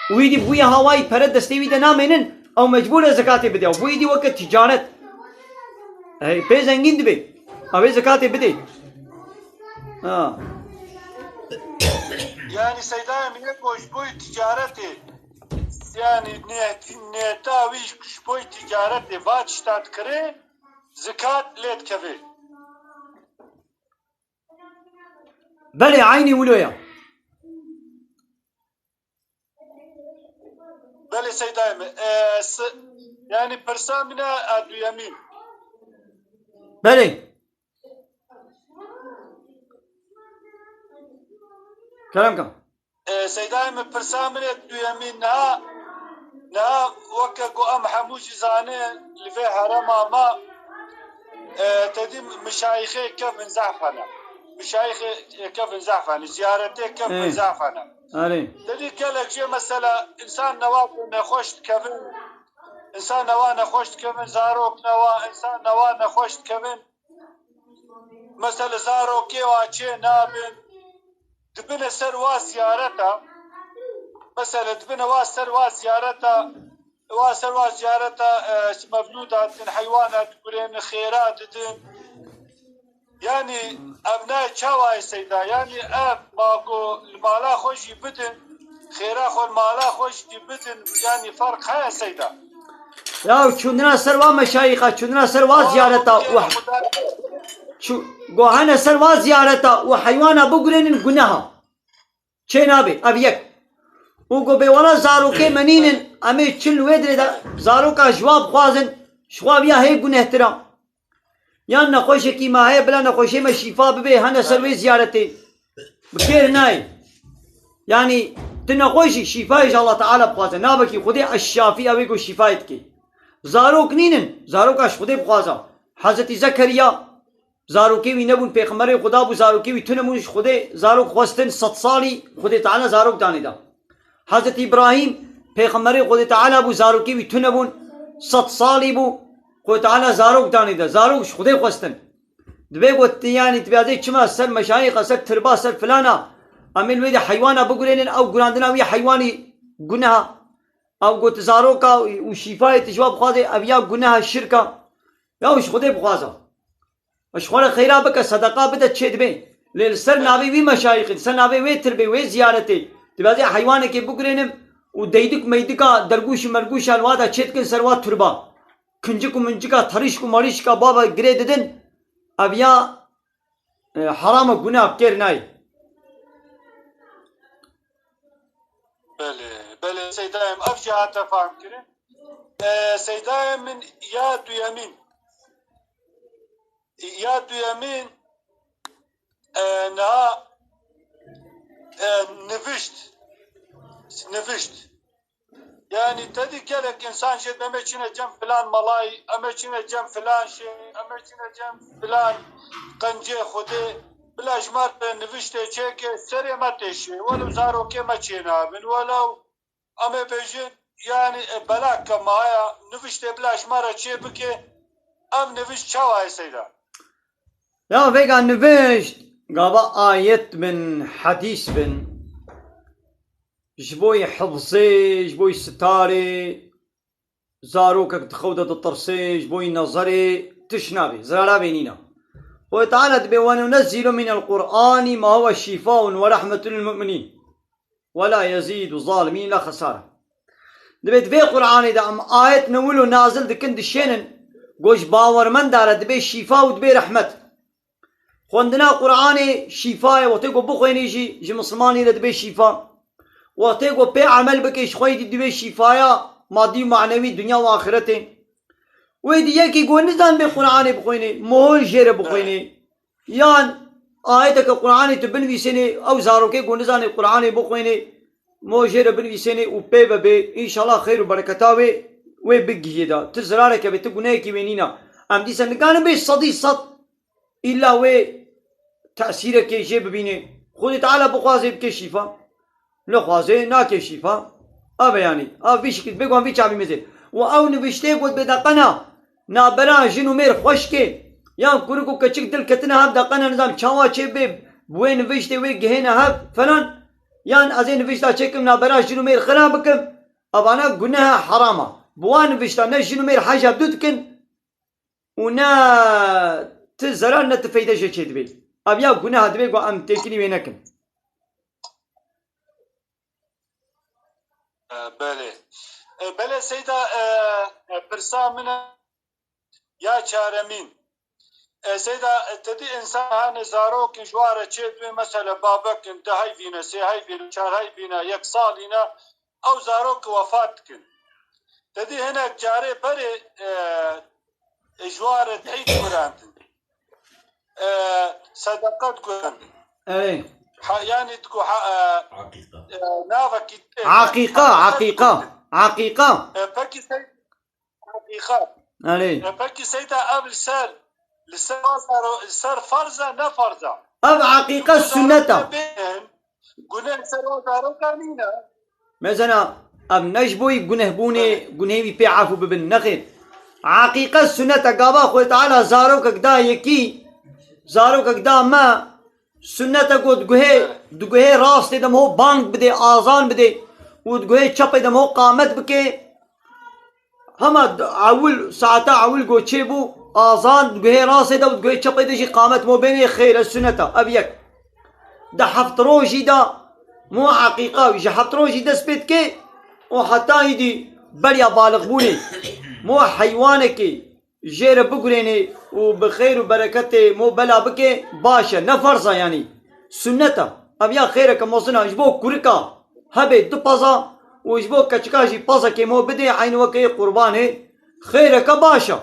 wî dî bûye hawayî pere destê wî de namênin, ew mecbûr e zekatê bide. Ew bûye dî weke ticaret. Ey, pê zengîn dibe. Ew ê zekatê bide. Ha. Yani Seydayê min yek ji bo ticaretê, yani niyet-, niyeta wî ji bo ticaretê va tişta dikire, Zikat lê dikeve. Belê, eynî wilo ya. Belê Seydayê min. E, si, yani pirsa min e, e duyemîn. Belê. Kerem ka. E, Seydayê min, pirsa min ê duyemîn niha, niha weke ku em hemû jî zanin li vê herema me, e, tedî mişayixê kevin zehf hene. Mişayixê kevin zehf hene. Ziyaretê kevin Ê. zehf hene. Erê. Tedî gelek jê mesela insan newa ku nexweş dikevin, insan newa nexweş dikevin, zarok newa, insan newa nexweş dikevin. Mesela zarokê wa çê nabin, dibine ser wa ziyareta. Mesela dibine wa ser wa ziyareta, wa ser wa ziyareta, e, mevlûda din heywana digurên, xêra didin. Yani ev ne çawa ye Seyda? Yani ev ma ku li mala xwe jî bidin, xêra xwe li mala xwe jî bidin, yani ferq heye Seyda? Ya çûndina ser wa meşayîxa, çûndina ser wa ziyareta û çû-, gohene ser wa ziyareta û heywana bigurênin guneha. Çê nabe, ev yek. Û go bê wela zarokê me nînin, em ê çin wê dirê de zaroka ji wa bixwazin, ji xwe viya hê gunehtira. Yan nexweşekî me heye, bila nexweşê me şîfa bibe, hene ser wê ziyaretê. Bi kêr nayê. Yanî tu nexweş î, şîfayê ji Allah Teala bixwaze. Nabekî Xwedê Eşşafî ew ê ku şîfayê dike. Zarok nînin, zaroka ji Xwedê bixwaza. Hezretî Zekeriya, zarokê wî nebûn, pêxemberê Xuda bû, zarokê wî tune bûn, ji Xwedê zarok xwestin, sed salî Xwedê Teala zarok danê da. Hezretî Îbrahîm, pêxemberê Xwedê Teala bû, zarokê wî tune bûn, sed salî bû, Xwedê Teala zarok danê da. Zarok ji Xwedê xwestin. Dibê got, yanî, tu bêazê çima ser meşayîxa, ser tirba, ser filana, em ê li wê de heywana bigurênin, ew gurandina wî heywanî guneha. Ew got, zaroka û şîfayê tu ji wa bixwazê, ev ya guneha şirka. Ya ji Xwedê bixwaza. Ji xwe re xeyra bike, sedeqa bide, çê dibê. Lê li ser navê wî meşayîxê, li ser navê wê tirbê, wê ziyaretê, dibêazê heywanekê bigurênim û deydik meydika dergûş û mergûşa li wa de çê dikin ser wa turba. Kincik û mincika, terîşk û marîşka baba girê didin, ev ya, e, heram e, guna bi kêr nayê. Belê, belê, Seydayê min, ev jî hate fehmkirin. E, Seydayê min ya duyemîn, ya duyemîn, e, niha, e, nivişt, nivişt. Yani tedî gelek insan jê, em ê çine cem filan malayî, em ê çine cem filan şê, em ê çine cem filan qencê Xwedê, bila ji me re niviştê çêke, serê me têşê, welew zarokê me çênabin, welew em ê bêjin, yani, e, belak ke maya, niviştê bila ji me re çê bike, ev niviş çawa ye Seyda? Ya vêga nivişt, gava ayet bin, hedîs bin, ji bo yê hifzê, ji bo yê sitarê, zarokek di xew de ditirsê, ji bo yê nezerê, tişt nabê, zirara vê nîne. Xwedê Teala dibê, "Ve nunezzilu minel Qur'ani ma huve şîfaun ve rehmetun lil mu'minîn. Ve la yezîdu zalimîn illa xesara." Dibê di vê Qur'anê de em ayet ne wilo nazil dikin, dişênin, go ji bawermenda re dibê şîfa û dibê rehmet. Xwendina Qur'anê şîfa ye, wextê ku bixwênî jî ji misilmanî re dibê şîfa. Wextê ku pê emel bikê ji xwe yî dî dibê şîfaya madî û manewî, dinya û axiretê. Wê dî yekî ku nizan bê Qur'anê bixwênê, mohor jê re bixwênê. Yan ayeteke Qur'anê tu binivîsênê, ew zarokê ku nizanê Qur'anê bixwênê, mo jê re binivîsênê û pê ve bê, înşallah xeyr û bereketa wê, wê bigihiyê de. Tu zirareke bê, tu gunehekî wê nîna. Em dîsa nikarin bê sedî sed îlla wê tesîrekê jê bibînê. Xwedê Teala bixwazê bike şîfa. Nexwazê nake şîfa. Ave yanî. Av vî şikil bê wan vî çavî mezê. Û ew niviştê got bê deqena nabera jin û mêr xweşkê. Yan kurik û keçik dil ketine hev deqena nizam çawa çê bê bi wê niviştê wê gihêne hev falan. Yan ez ê nivişta çêkim nabera jin û mêr xira bikim. Evana guneha herama. Bi wan nivişta ne jin û mêr hej hevdu dikin. Û ne ti zerar ne ti feyde jê çêdibê. Ev ya guneha dibê ku em têkilî wê nekin. E, belê. E, belê Seyda, e, e, pirsa min e, ya çaremîn. E, seyda, e, te dî însan hene zarokê ji wa re çê dibê, mesela babek in, du heyvî ne, sê heyvî ne, çar heyvî ne, yek salî ne, ew zarok wefat dikin. Te dî hinek carê berê, e, e, ji wa re dihî digurandin. E, sedeqe digurandin. Erê. Ha, yanî diku ha, e, Aqiqa. e, navekî tê. Aqiqa, aqiqa, aqiqa. E, pekî sey-, aqiqa. Erê. E, pekî seyda ev li ser, li ser, li ser ferz e, ne ferz e? Ev aqiqa sünnet e. Bêhn, Guneh ser o zaroka nîne. Mesela, ev ne ji bo gunehbûnê, gunehê wî pê efû bibin, nexêr. Aqiqe sünnet e, gava Xwedê Teala zarokek da yekî, zarokek da me, sünnet e ku di guhê, di guhê rastê de ho bang bidê, azan bidê û di guhê çepê de ho qamet bike. Hema d-, ewil, saeta ewil go çêbû, azan di guhê rastê de û di guhê çepê de jî qamet mo bênê xêr e, sünnet e. Ev yek. Di heft rojî de mo aqiqa wî, ji heft rojî dest pê dike û heta îdî beriya balixbûnê mo heywanekê jê re bigurênê û bi xêr û bereketê mo bela bike, baş e. Ne ferz e yanî. Sünnet e. Ev ya xêreke mezin e. Ji bo kurika hebe du peza û ji bo keçika jî pezekê mo bidê, eynî weke yê qurbanê, xêreke baş e.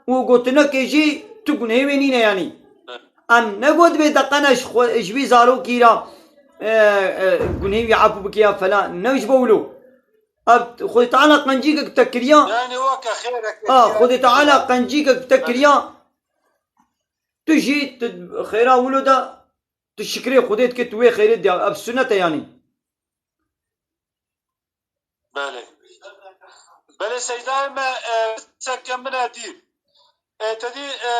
Û gotinekê jî tu gunehê wê nîne yanî. Em negot bê deqene ji xwe, ji wî zarokî re, e, e, gunehê wî efû bike ya felan. Ne ji bo wilo. Ev Xwedê Teala qencîkek te kiriya. Yanî weke xêreke Ha, Xwedê Teala qencîkek te kiriya. Tu jî tu xêra wilo de tu şikrê Xwedê dikê, tu wê xêrê diya. Ev sünnet e yanî. Belê. Belê seydayê me, e, seke min e dî. E, te dî, e,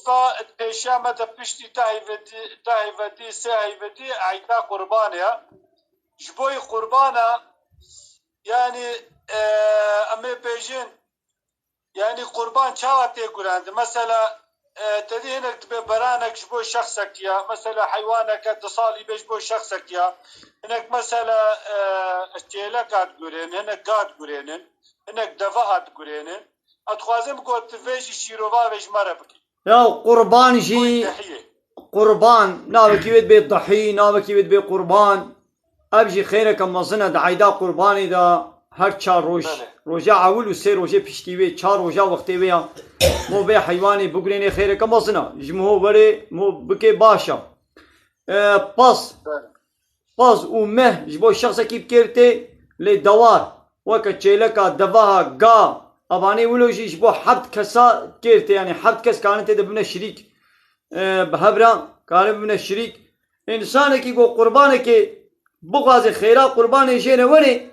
va pêşiya me de piştî dehî vedî, dehî vedî, sê heyvedî eyda qurbanê ya. Ji bo yî qurbana, yanî, e, em ê bêjin, Yanî qurban çawa tê gurandin? Mesela, e, te dî hinek dibe beranek ji bo şexsekî ya. Mesela heywaneke du salî be ji bo şexsekî ya. Hinek mesela, e, çêleka digurên, hinek ga digurênin, hinek deveha digurênin. Ez dixwazim ku tu vê jî şîrova vê ji me re bikî. Ya qurban jî, Bo dehiyê. qurban, navekî wê dibe dehî, navekî wê dibe qurban. Ev jî xêreke mezin e di eyda qurbanê de her çar roj, Belê. roja ewil û sê rojê piştî wê, çar roja wextê wê ya. Mo vê heywanê bigurênê xêreke mezin e. Ji miho werê mo bikê baş e. E, pez, Belê. pez û meh ji bo şexsekî bi kêr tê, lê dewar, weke çêleka, deveha, ga, evanê wilo jî ji bo heft kesa kêr tê, yanî heft kes karin tê de bibine şirîk. E, bi hev re karin bibine şirîk. Însanekî ku qurbanekê bixwaze xêra qurbanê jê re were,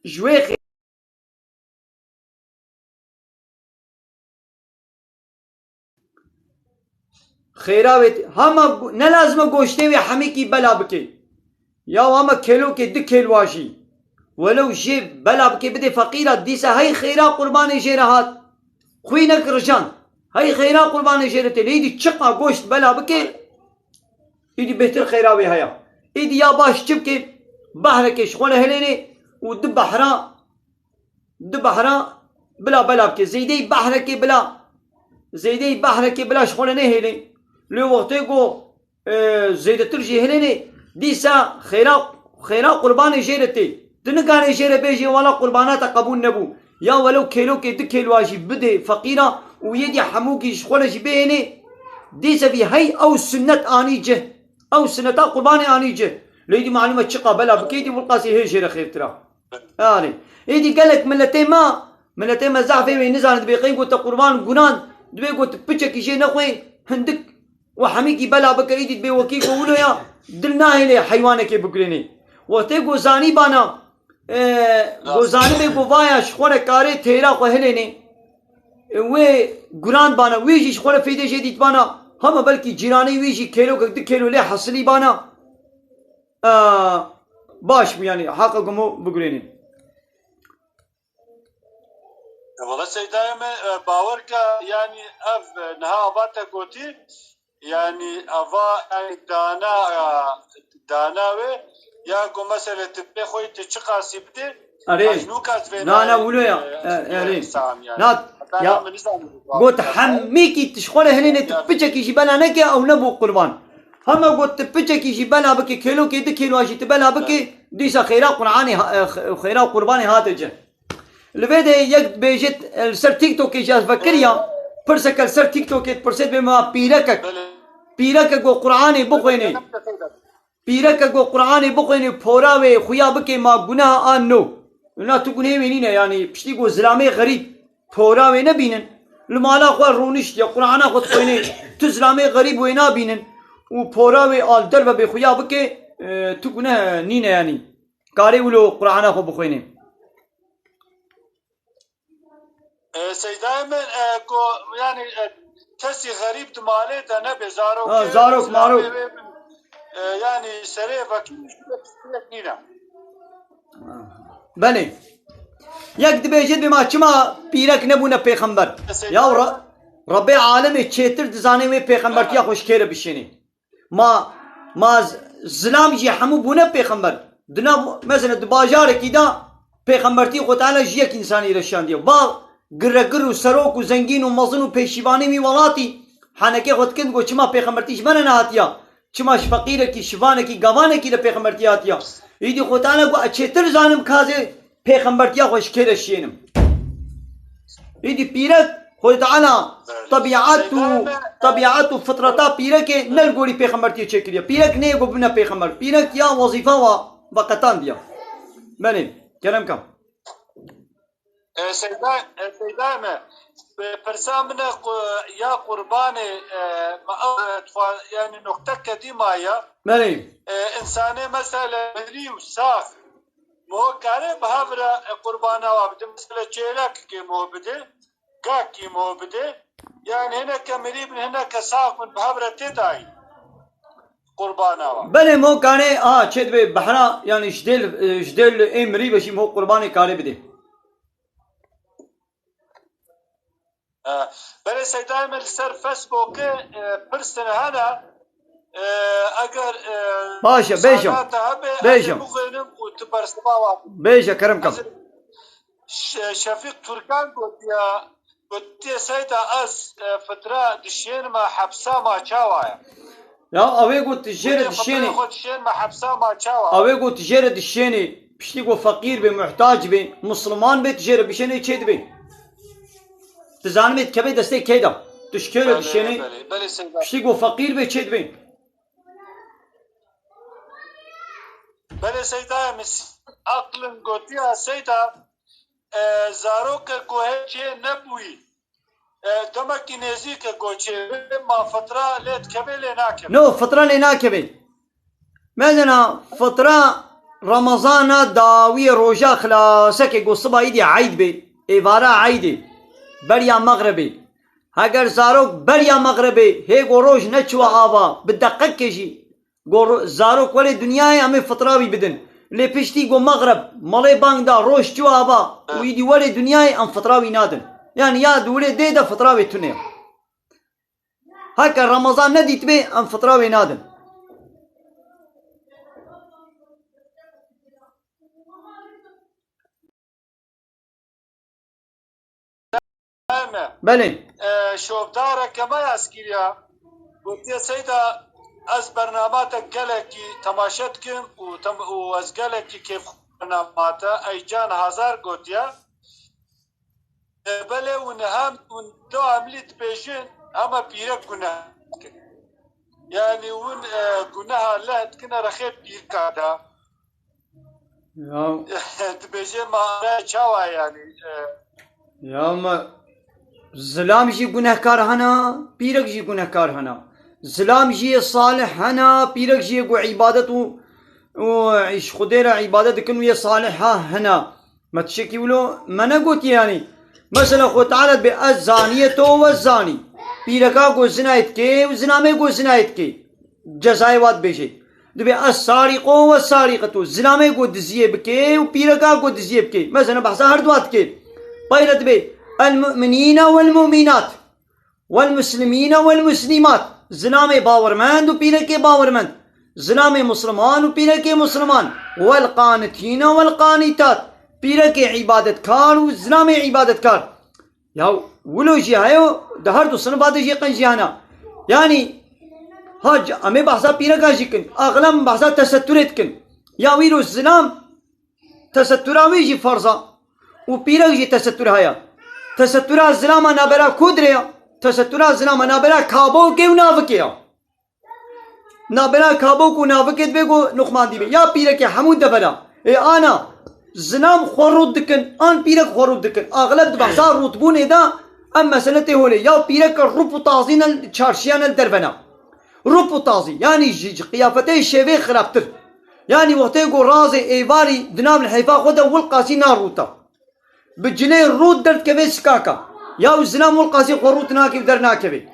ji wê xê-, xêra wê tê. Hema gu-, ne lazim e goştê wê hemîkî bela bike. Ya hema kêlokê du kêl wa jî. Welew jê bela bike bidê feqîra, dîsa hey xêra qurbanê jê re hat. Xwînek rijan. Hey xêra qurbanê jê re tê. Lê îdî çiqa goşt bela bike, îdî bêhtir xêra wê heye. Îdî ya baş çi bike? Behrekê ji xwe re hilênê û du behra, du behra bila bela bike. Zêdeyî behrekê bila, zêdeyî behrekê bila ji xwe re nehêlê. Lê wextê ku e, zêdetir jî hilênê, dîsa xêra, xêra qurbanê jê re tê. Tu nikarê jê re bêjê, wala qurbana te qebûl nebû. Ya welew kêlokê du kêl wa jî bidê feqîra û yê dî hemûkî ji xwe re jî bihênê, dîsa vî hey ew sunnet anî cih. Ew sunneta qurbanê anî cih. Lê dî malûm e çiqa bela bikê dî wilqasî hê jê re xêrtir e. Yanî, êdî gelek miletê me, miletê me zehfê wê nizane, dibê qey got te qurban gunan, dibê got piçekî jê nexwê, hindik û hemîkî bela bike, êdî dibê wekî ku wilo ya, dil nahêlê heywanekê bigurênê. Wextê ku zanî bana, e, ku zanibê ku vaya ji xwe re karê têra xwe hilênê, e, wê guran bana, wê jî ji xwe re fêdê jê dît bana, hema belkî cîranê wî jî kêlokek du kêlo lê hesilî bana. E, baş bû, yanî heqa ku mo bigurênê. E, wele seydayê me, e, bawer ke, yanî ev, e, niha ava te gotî, yanî ava, yanî dana, e, dana wê, ya ku mesele tu pê xwe tu çiqasî bidê, Erê. ez nûka ez vê Na, na, nayê, wilo ya. e, E, ez erê. vê sam, yanî. Na, Ya, got hemîkî tu ji xwe re hilêne, tu piçekî jî bela neke, ew nebû qurban. Hema got tu piçekî jî bela bike, kêlokê du kêlo jî tu bela bike, dîsa xêra Qur'anê ha-, e, xêra qurbanê hate cih. Li vê de yek dibêjit, e, li ser TikTokê jî ez vekiriya, pirseke li ser TikTokê dipirsê dibê ma pîrekek. Pîrekek got Qur'anê bixwêne. Pîreke ku Qur'anê bixwêne, pora wê xuya bike, ma guneha an no. Wina tu gunehê wê nîne, yanî piştî ku zilamê xerîb pora wê nebînin. Li mala xwe rûniştiye, Qur'ana xwe dixwêne, tu zilamê xerîb wê nabînin û pora wê al derve bê xuya bike, e, tu guneh nîne yanî. Karê wilo Qur'ana xwe bixwêne. E, Seydayê min, e, ku, yani, e, kesî xerîb di malê de nebe, zarok, ha, zarok, marok. E, yani, serê vekî nîne. Belê. Yek dibêje, dibê ma çima pîrek nebûne pêxember? E, Seydayê Ya Re-, Rebê alemê çêtir dizane wê pêxembertiya xwe ji kê re bişêne. Ma, ma z-, zilam jî hemû bûne pêxember. Di nav, mesela di bajarekî de pêxembertî Xwe Teala ji yek însanî re şandiye. Va giregir û serok û zengîn û mezin û pêşîvanê wî welatî henekê xwe dikin, got, çima pêxembertî ji me re nehatiya? Çima ji feqîrekî, şivanekî, gavanekî re pêxembertî hatiya? Îdî Xwe Teala got, ez çêtir zanim kazê pêxembertiya xwe ji kê re şiyênim. Îdî pîrek, Xwedê Teala Evet. tebiat û, Seydayê me, tebiat û fitreta pîrekê ne li gorî pêxembertiyê çêkiriye. Pîrek neyê ku bibine pêxember. Pîrek ya wezîfa wa veqetandiye. Belê, kerem ka. E, Seyda, e, Seydayê me, e, pirsa min e ku ya qurbanê, e, me, e, twa-, yani nokteke dî maye. Belê. E, insanê mesela mirî û sax, Mo kare bi hev re, e, qurbana wa bide. Mesela çêlekekê mo bide, gakî mo bide. Yani hineke mirî bin, hineke sax bin, bi hev re tê dayî qurbana wa. Belê mo kare, a, çê dibê behra, yani ji dêl, e, ji dêl ê mirî be jî mo qurbanê kare bide. E, belê Seydayê me li ser Facebookê, e, pirsin hene, e, eger, e, Baş e, bêjim. Saada te hebe, ez ê Bêjim. bixwînim û tu bersiva wan bidî. Bêje, kerem kam. Ez ê Ş-, Şefîq Turkan gotiya, gotiye Seyda ez, e, fitra dişênime hepsa ma çawa ye? Ya, ew ê got tu jê re Gotiye fitra dişênî. xwe dişênime hepsa ma çawa? Ew ê got tu jê re dişênî. Piştî ku feqîr bê, muhtac bê, misliman bê, tu jê re bişênê çê dibê. Tu zanibê dikeve destê kê de. Tu ji kê re Belê, dişênê? belê, belê Seyda. Piştî ku feqîr bê çê dibê. Belê Seyda, min s-, aqlin gotiya Seyda, e, zaroke ku hê çê nebûyî. E, demekî nêzîk e ku çêbê, ma fitra lê dikeve lê nakeve? No, fitra lê nakeve. Mezena fitra Remezana dawiyê roja xilaseke ku siba îdî eyd bê, êvara eydê, beriya mexrebê. Heger zarok beriya mexrebê hê ku roj neçiwa ava, bi deqekê jî, Got, zarok welê dinyayê, em ê fitra wî bidin. Lê piştî got mexreb, malê bang da, roj çû ava û îdî welê dinyayê, em fitra wî nadin. Yani ya di wirê dê de fitra wê tune. Heke Remezan nedîtibê, em fitra wê nadin. Me. Belê. E, şovdareke me ez kiriya. Gotiye Seyda, ez bernama te gelekî temaşe dikim û tem-, û ez gelekî kêfxweş bernama te. Ey can hazar gotiye. E, belê hûn hem, hûn du emlî dibêjin, hema pîrek guneh dikin. Yani hûn, e, guneha leh dikine rexê pîrka de. Ya. Dibêje mare çawa yani? E, Ya me zilam jî gunehkar hena, pîrek jî gunehkar hena. Zilam jî yê salih hena, pîrek jî yê ku îbadet û, û ji Xwedê re îbadet dikin û yê salih ha hena. Me tiştekî wilo me negotiye yanî. Mesela Xwe Teala dibê ez zaniyê to we zanî. Pîreka ku zinayê dikê û zilamê ku zinayê dikê. Cezayê wa dibêje. Dibê ez sarîqo we sarîqeto. Zilamê ku diziyê bikê û pîreka ku diziyê bikê. Mesela behsa her dua dikê. Peyre dibê el mu'minîne wel mu'mînat. Wel muslimîne wel muslîmat. Zilamê bawermend û pîrekê bawermend. Zilamê musliman û pîrekê musliman. Wel qanitîne wel qanîtat. Pîrekê îbadetkar û zilamê îbadetkar. Ya Wilo jî heye, di her du sinifa de jî qenc jî hene. Yanî, ha, c-, em ê behsa pîreka jî kin. Axlem behsa tesetturê dikin. Ya wî roj zilam, tesettura wî jî ferz a. Û pîrek jî tesettur heye. Tesettura zilama nabera ku dirê ya? Tesettura zilama nabera kabokê û navikê ya. Nabera kabok û navikê dibe ku nuxmandî be. Ya pîrekê hemû devera. Ê ana, zilam xwe rût dikin, an pîrek xwe rût dikin. Axleb di behsa rûtbûnê de em mesele tê holê. Ya pîrek rûp û tazî ne li çarşiya ne li derve ne. Rûp û tazî. Yanî ji, ji qiyafetê şêvê xirabtir. Yanî wextê ku razê êvarî di nav lihêfa xwe de wilqasî narûta. Bi cilê rût derdikeve sikaka. Ya û zilam wilqasî xwe rût nake û dernakeve.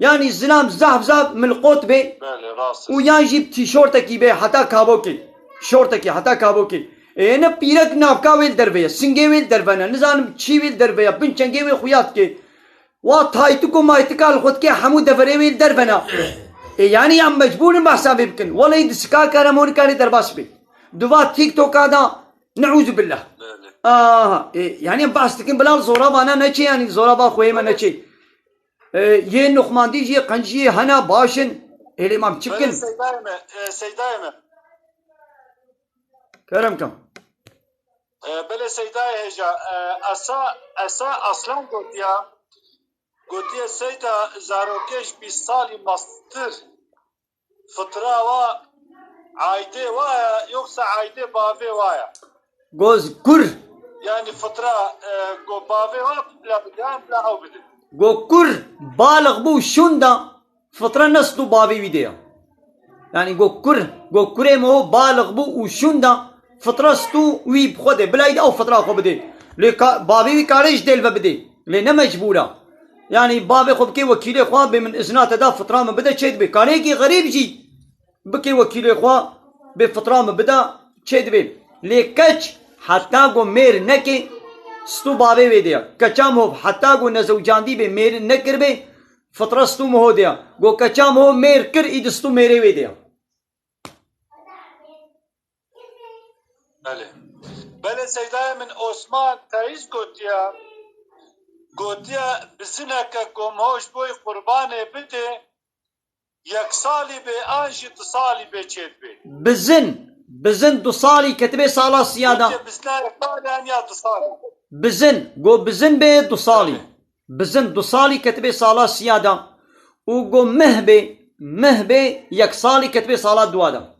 Yanî zilam zaf zaf milqot be Belê, rast. Û yan jî bi tîşortekî be heta kabokê. Şortekî heta kabokê. Ê ne pîrek navka wê li derve ye. Singê wê li derve ne. Nizanim çî wê li derve ye. Bin çengê wê xuya dike. Wa taytik û maytika li xwe dike hemû deverê wê li derve ne. Ê yanî em mecbûr in behsa vê bikin. Welê di sikaka re monikarê derbas be. Di va TikToka da Neûzubillah. Belê. Aha, e, yanî em behs dikin bila zorabana neçê, yanî zoraba xweyê me neçê. E, yê nuxmandî jî, qenc jî hene baş in. Êlê mam çi Belê bikin? Seydayê me, e, Seydayê me. Kerem kam. E, belê Seydayê hêja, e, Esa, Esa Aslan gotiya, gotiye Seyda zarokê ji bîst salî mestir. Fitra wa aydê wa ya, yoksa aydê bavê wa ya? Goz kur. Yani fitra, e, go bavê wa bila bide, bila ew bide. Go kur balix bû şûn da, fitra ne stû bavê wî de ya. Yani go kur, go kurê me o balix bû û şûn da, fitra stû wî bi xwe de, bila yî de ew fitra xwe bide. Lê ka-, bavê wî kare ji dêl ve bide. Lê ne mecbûr e. Yanî bavê xwe bikê wekîlê xwe, bê min izna te da fitra min bide çê dibe. Karê yekî xerîb jî bikê wekîlê xwe, bê fitra min bide çê dibe. Lê keç heta ku mêr neke, stû bavê wê de ye. Keça mihov heta ku nezewcandî bê, mêr nekiribê, fitra stû miho de ye. Ku keça miho mêr kir, îdî stû mêrê wê de ye. Belê. Belê Seydayê min Osman Tayîz gotiya, gotiya bizineke ku miho ji bo qurbanê bide, yek salî bê an jî du salî bê çêdibê. Bizin, bizin du salî ketibê sala siya da. Gotiye bizina yek salî an ya du salî. Bizin, go bizin bê du salî. Belê. Bizin du salî ketibê sala siya da û go meh bê, meh bê yek salî ketibê sala dua da.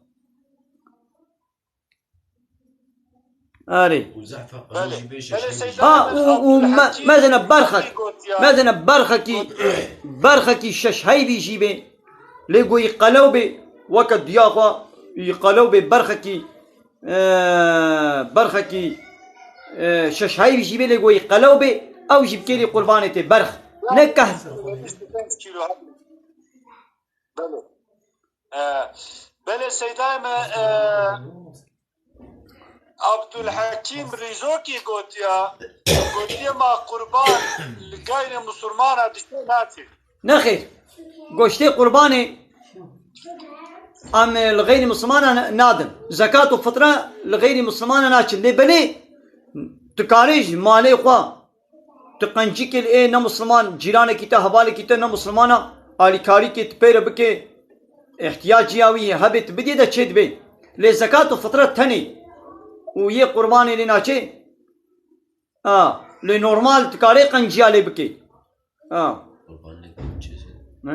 Erê. Û zehfa Belê. Qur'an jî bê Belê şeş Seyda Ha, Mehmet û, û me-, Abdulhakîm mezene berxek, gotiya. Mezene berxekî, berxekî şeş heyvî jî bê. Lê go yî qelew bê, weke diya xwe, yî qelew bê berxekî, e, berxekî, e, şeş heyvî jî bê, lê go yî qelew bê, ew jî bikêrî qurbanê tê berx. Ne keh. Belê. E, belê Seydayê me, e, Abdulhekîm Rîzokî gotiya, gotiye ma qurban li gayrê musulmana diştê naçê. Nexêr. Goştê qurbanê em li xeyrî misilmana ne-, nadin. Zekat û fitra li xeyrî misilmana naçin. Lê belê tu karê ji malê xwe, tu qencikê li ê ne misilman, cîranekî te, hevalekî te ne misilmana, alîkarîkê tu pê re bike, îhtiyacî ya wî hebe tu bidî de çê dibe. Lê zekat û fitra tenê û yê qurbanê lê naçê. A, lê normal tu karê qenciya lê bikê. A. Qurbanê çi? Ne?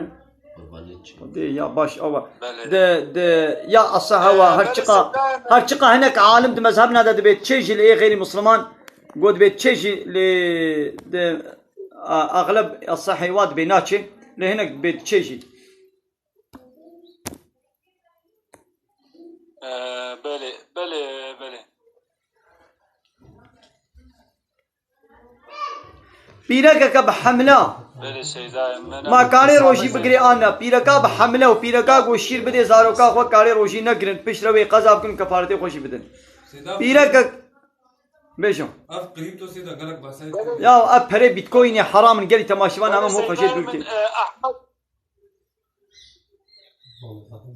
Qurbanê çi? Dê ya baş awa. Belê. De, de, ya asa hawa, Ee, her belê çiqa, Seydayê me- her çiqa hinek alim di mezhebna de dibê çê jî lê ê xeyrî musliman, go dibê çê jî lê de, a, axleb asa heywa dibê naçê, lê hinek dibê çê jî. Ee, belê, belê, belê. Pîrekeke bi hemla. Belê Seydayê me ne Ma karê rojî bigirê an ne. Pîreka bi hemle û pîreka ku şîr bidê zaroka xwe karê rojî negirin. Piştre wê qeza bikin û kefaretê xwe jî bidin. Seyda Pîrekek. Bêjim. Ev kripto Seyda gelek behsayê kir. Ya ev perê bitcoinê heram in, gelî temaşevan heme ho xwe jê dûr kê. Belê Seydayê min, e, Ahmet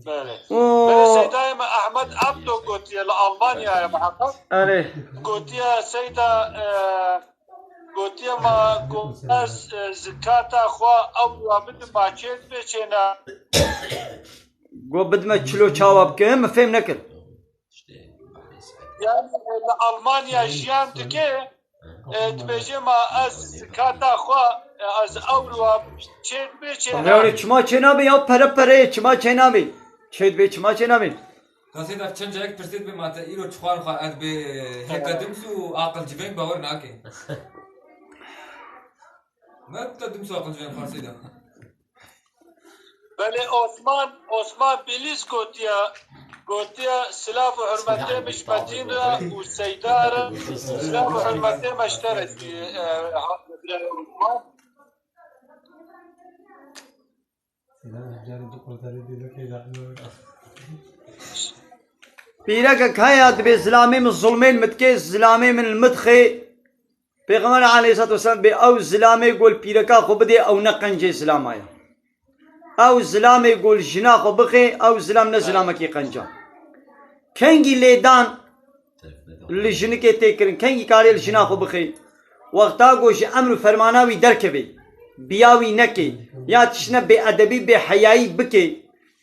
Belê. Oo. Belê Seydayê me Ahmet Abdo gotiye li Almanyayê miheqeq. Erê. Gotiye Seyda, e, Gotiye ma, got ez, e, zikata xwe ew wa bidim ma çê dibe çê ne? Got bidime çilo çawa bike, min fêm nekir. Yani, e, li Almanya jiyan dike, e, dibêje ma ez zikata xwe, e, ez ew wa çê dibe çê ne? Rewre çima çê nabe ya, pere pere ye, çima çê nabe? Çê dibe çima çê nabe? Qasîda çend carek pirsê dibe ma te îro çi xwar xwar, ez bi hêka dimsû aqil civên bawer nake. Me te dimsû aqil civên Qasîda. Belê Osman, Osman Bîlîs gotiye, gotiye silav û hurmetê min ji Metîn re û Seyda re, silav û hurmetê me ji te re. E, ha, birayê Osman. Pîrekek heye dibê zilamê min zulmê li min dike, zilamê min li min dixê. Pêxember aleyhisselatu vesselam dibê ew zilamê ku li pîreka xwe bidê, ew ne qencê zilama ye. Ew zilamê ku li jina xwe bixê, ew zilam ne zilamekî qenc e. Kengî lêdan li jinikê tê kirin, kengî karê li jina xwe bixê. Wexta ku ji emr û fermana wî derkevê, biya wî nekê, ya tiştine bêedebî, bêheyayî bikê,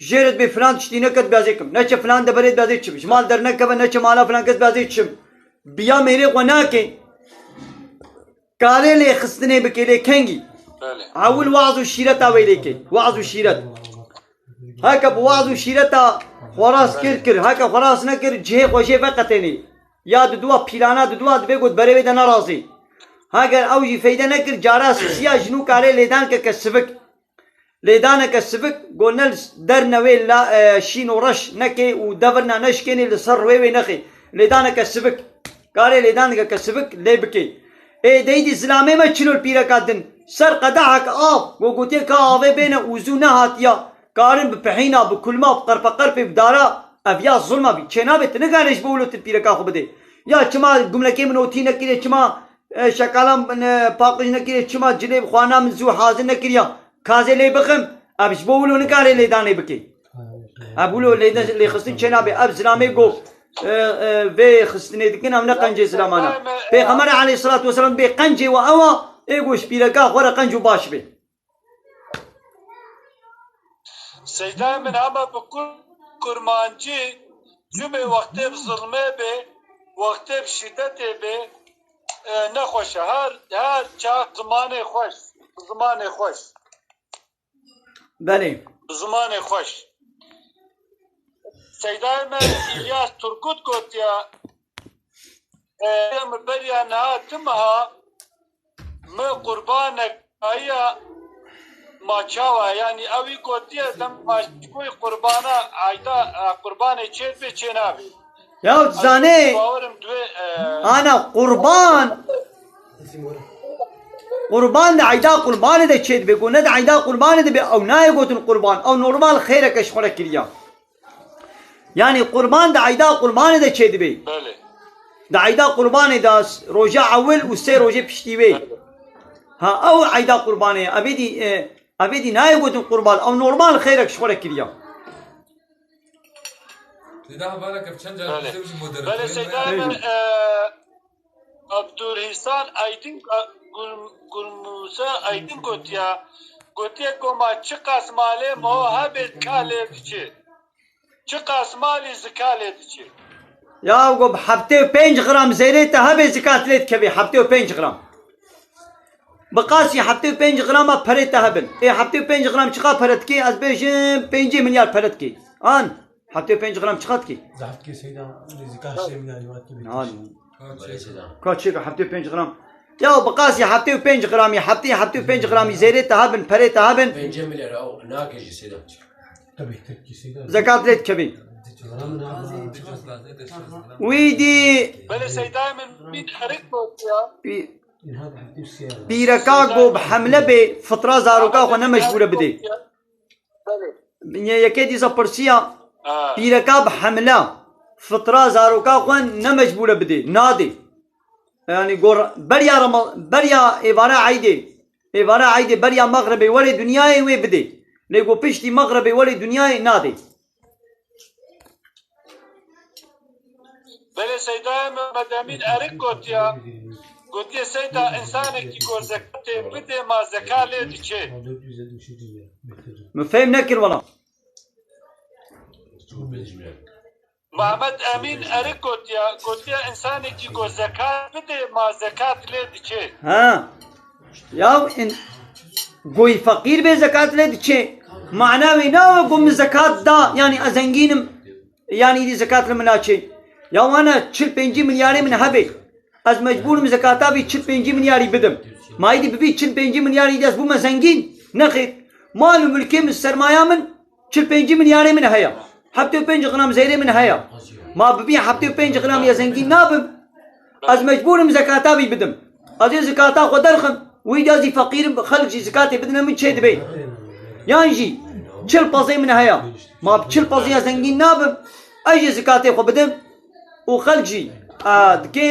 jê re dibê filan tiştî neke dibê ez ê kim, neçe filan deverê dibê ez ê çim, ji mal dernekeve, neçe mala filan kes dibê ez ê çim. Biya mêrê xwe nake. Karê lêxistinê bike, lê kengî? Belê. Ewil waz û şîreta wê lê ke. Waz û şîret. Heke bi waz û şîreta xweras kir, kir. Heke xweras nekir, cihê xwe jê veqetênê. Ya diduwa pîlana diduwa dibê got berê wê de nerazî. Heger ew jî feyde nekir, cara sisiya ji nû karê lêdan ke ke sivik. Lêdaneke sivik, go ne li dernewê la, e, şîn û reş nekê û devirna neşkênê li ser rûyê wê nexê. Lêdaneke sivik. Karê lêdaneke sivik lê bikê. Ê deydî zilamê me çilo li pîreka din. Ser qedehek av, go gotiye ka avê bêne û zû nehatiya. Karin bi pihîna, bi kulma, bi qerpeqerpê, bi dara, ev ya zulma bî. Çênabe tu nikarê ji bo wilo tu pîreka xwe bidê. Ya çima gumlekê min otî nekiriye, çima, e, şekalan min, e, paqij nekiriye, çima cilê bi xwana min zû hazir nekiriya. Kazê lê bixim, ev ji bo wilo nikare lêdanê bike. Ev wilo lêde-, lêxistin çênabe. Ev zilamê go, e, e, vê xistinê dikin, ev ne qencê zilamana. Pêxember aleyhissalatu vesselam bê qencê we ew a, ê go ji pîreka xwe re qenc û baş bê. Seyda min hema bi kur-, kurmancî cumê wextê bi zilmê bê, wextê bi şîdetê bê, e, nexweş e. Her, her çax zimanê xweş, zimanê xweş. Belê. Bi zimanê xweş. Seydayê me Îlyas Turgut gotiya, e, min beriya niha du meha min qurbanek ayiya ma çawa? Yanî ew î gotiye dem ma ji bo qurbana ayda, e, qurbanê çê dibe çê nabe. Ya zanê, bawerim duê, e, ana qurban. Qurban di eyda qurbanê de çêdibe, ku ne di eyda qurbanê dibe, ew nayê gotin qurban. Ew normal xêreke ji xwe re kiriya. Yanî qurban di eyda qurbanê de çêdibe. Belê. Di eyda qurbanê de s-, roja ewil û sê rojê piştî wê. Belê. Ha, ew eyda qurbanê ye. Evê dî, e, evê dî nayê gotin qurban. Ew normal xêrek ji xwe re kiriya. Lê daha balek ev çend car Belê. Bizdewjî moderatörê Belê, me. Seyda Hemen, e, Abdurhîsan Aydin, e, Gul-, Gulmuse Aydin gotiya, gotiye ku ma çiqas malê me hebe zika lê diçe. Çiqas malî zika lê diçe. Ya go bi heftê û pênc gram zêrê te hebe zikat lê dikevê, heftê û pênc gram. Bi qasî heftê û pênc grama perê te hebin. Ê heftê û pênc gram çiqa pere dikê? Ez bêjim pêncî milyar pere dikê. An, heftê û pênc gram çiqa dikê? Zehf dikê seyda, nêzîka heştê milyar wat dibê. An. Belê seyda. Ka çêka heftê û pênc gram. Ya bi qasî heftê û pênc gramî, heftê, heftê û pênc gramî zêrê te hebin, perê te hebin. Pêncî milyar ew nake jî seyda. Tabii, Tirkî seyda. Zekat lê dikevê. Gram ne? Wî dî Belê seyda min bîn erik gotiya. Pî-, pîreka go bi hemle bê, fitra zaroka xwe ne mecbûr e bidê. Belê. Yekê dîsa pirsiya, Ha. Pîreka bi hemle, fitra zaroka xwe ne mecbûr e bidê, nadê. Yani gor-, beriya Rama-, beriya êvara eydê, êvara eydê beriya mexrebê werê dinyayê wê bidê. Lê go piştî mexrebê werê dinyayê nadê. Belê Seydayê Mehmed Emîn Erik gotiya, Gotiye Seyda, insanekî ku zekatê bidê, ma zekat lê diçe? Min fêm nekir wela. Mehmet Emîn Erik gotiye, gotiye insanekî ku zekat bidê, ma zekat lê diçe? Ha. Ya in, goyî feqîr bê zekat lê diçe. Mana wê ne ku min zekat da, yanî ez zengîn im, yanî îdî zekat li min naçe. Ya wana çil pêncî milyarê min hebe. Ez mecbûr im zekata vî çil pêncî milyarî bidim. Ma îdî bi vî çil pêncî milyarî de ez bûme zengîn? Nexêr. Mal û milkê min, sermaya min çil pêncî milyarê min heye. Heftê û pênc gram zêrê min heye. Ma bi vî heftê û pênc gram ya zengîn nabim. Ez mecbûr im zekata vî bidim. Ez ê zekata xwe derxim. Wî de ez î feqîr im, xelk jî zekatê bidine min çê dibe. Yan jî çil pezê min heye. Ma bi çil pezê ya zengîn nabim. Ez jî zekatê xwe bidim. Û xelk jî, a, dike,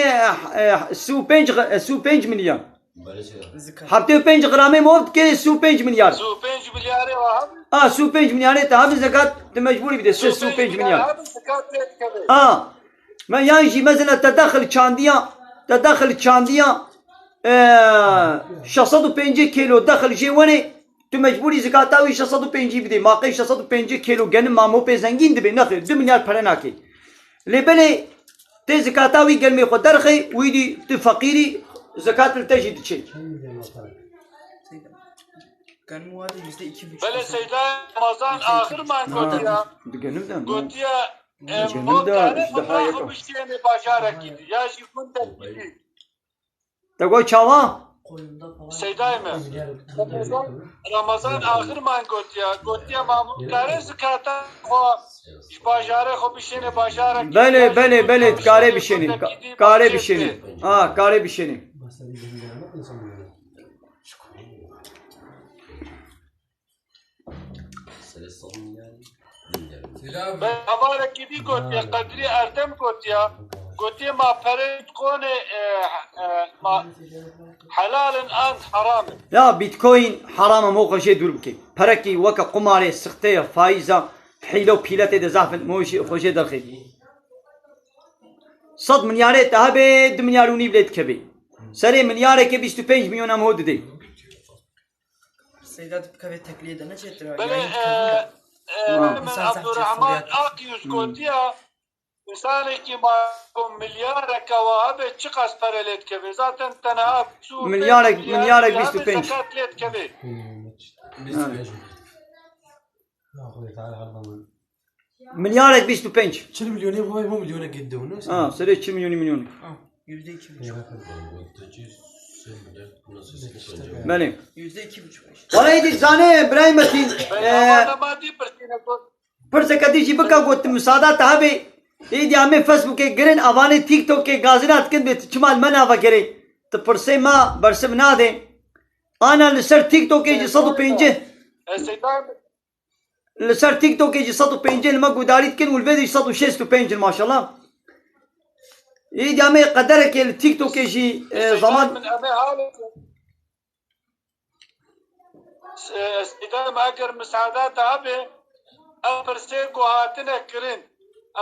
e, e, sî û pênc, e, sî û pênc milyar. Heftê û pênc gramê mov dike sî û pênc milyar. Sî û pênc milyarê wa hebin. A, sî û pênc milyarê te hebin zekat, tu mecbûrî bidê, sî û pênc milyar. Hebin zekat lê dikeve. A, me yan jî mezina te dexil çandiya, te dexil çandiya, e, şeş sed û pêncî kîlo dexil jê wenê, tu mecbûrî zekata wî şeş sed û pêncî bidê. Ma qey şeş sed û pêncî kîlo genim ma mopê zengîn dibe? Nexêr, du milyar pere nake. Lê belê tê zekata wî gelimê xwe derxê, wî dî tu feqîrî, zekat li te jî diçe. Genim wade yüzde iki buçuk. Belê Seyda Ramazan axir man gotiya. Digenim de. Gotiya, e, digenim de, mokarê ji daha xwe yeka. Biştiyene bajarekî dî, ya jî gundekî dî. Te got çawa? Seydayê me. Ramazan, Ramazan axir man gotiya. Gotiya ma min kare zikata xwe ji bajarê xwe bişêne bajarekî. Belê, belê, belê, kare bişêne. Ka-, kare bişêne. Ha, kare bişêne. Selam. Hevalekî dî gotiye, Qedrî Erdem gotiye, gotiye ma perê Bitcoinê, e, e, ma helal in an heram in? Ya Bitcoin heram e, mo xwe jê dûr bike. Perekî weke qumarê, sixteyê, faîza, hîle û pîle tê de zaf in, mo jê, xwe jê derxê. Sed milyarê te hebe, du milyar û nîv lê dikeve. Serê milyarekê bîst û pênc milyon em ho didê. Seyda, tu bikevê tekliyê de ne çêtir e? Belê, yayın e, kitabında. E, Ha. Min Abdurrahman Akyüz gotiya, insanekî ma ku milyareke wa hebe çiqas pere lê dikeve? Zaten tenha su Milyarek, milyarek bîst û pênc zekat lê dikeve. Milyarek bîst û pênc. Çil milyonê bu, bu milyonekê dewne. Ha, serê çil milyonî milyonî. Ha, yüzde iki buçuk. Belê. Yüzde iki buçuk işte. Wala êdî zanê, birayê Metîn, e, pirseke dî jî bika, got, misada te hebê. Êdî em ê Facebookê girin, avanê TikTokê gazina dikin bê, tu çima li me nava gerê? Tu pirsê me bersiv nadê. Ana li ser TikTokê jî sed û pêncî. Li ser TikTokê jî sed û pêncî li me guhdarî dikin û li vê de jî sed û şêst û pênc in, maşallah. Êdî em ê qederekê li TikTokê jî, e, zaman. Min em ê halê, e, Seyda, me eger misaada te hebe, ev pirsê ku hatine kirin,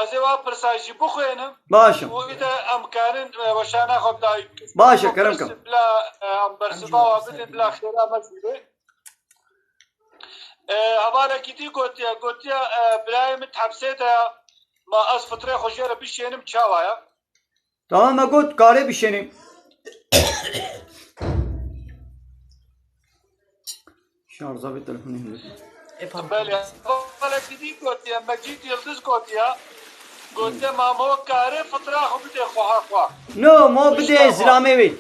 ez ê wa pirsa jî bixwênim. Baş e. Û îde em karin, e, weşana xwe bi dayî bikin. Baş e, kerem ke. Bila, e, em bersiva wa bidin, bila xêra me jî bê. E, hevalekî dî gotiye, gotiye, e, birayê min hepsê de ya, ma ez fitrê xwe jê re bişênim, çawa ya? Tamam, me got, karê bişênê. Şarja vê telefonê hinde. Belê, hevalekî dî gotiye, Mecîd Yildiz gotiye, gotiye, ma mo karê fitra xwe bidê xweha xwe. No, mo bidê zilamê wê.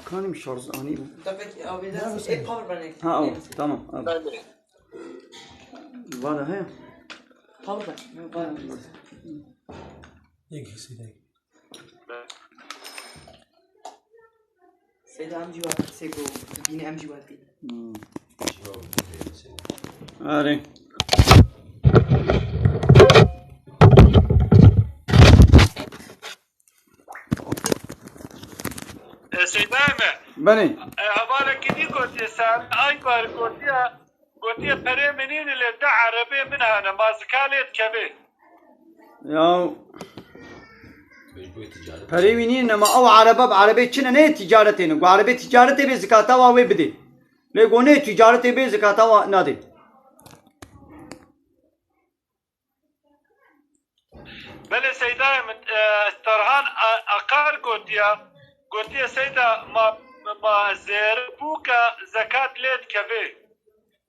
Kanim şarj anî bû. Tabii ki, abi, de, e, power bank. Ha, o, tamam, abi. Belê. Vana he? Pardon, pardon. Yek hissediyorum. Seyda em jî wa pirsê ku dibîne em jî wa dibîne. Hmm. Arê. E, Seyda me. Benê. E, hevalekî dî gotiye, Sami Aybar gotiye, gotiye, perê min nîne lê du erebê min hene, ma zika lê dikeve. Ya. Perê wî nîne, nema ew erebe bi erebê çi ne, nê ticaretê ne. Ku erebê ticaretê bê, zikata wa wê bidê. Lê ku nê ticaretê bê, zikata wa nadê. Belê Seyda min, e, Tarhan A-, Akar gotiya, gotiye Seyda ma, ma zêr bûka zekat lê dikeve.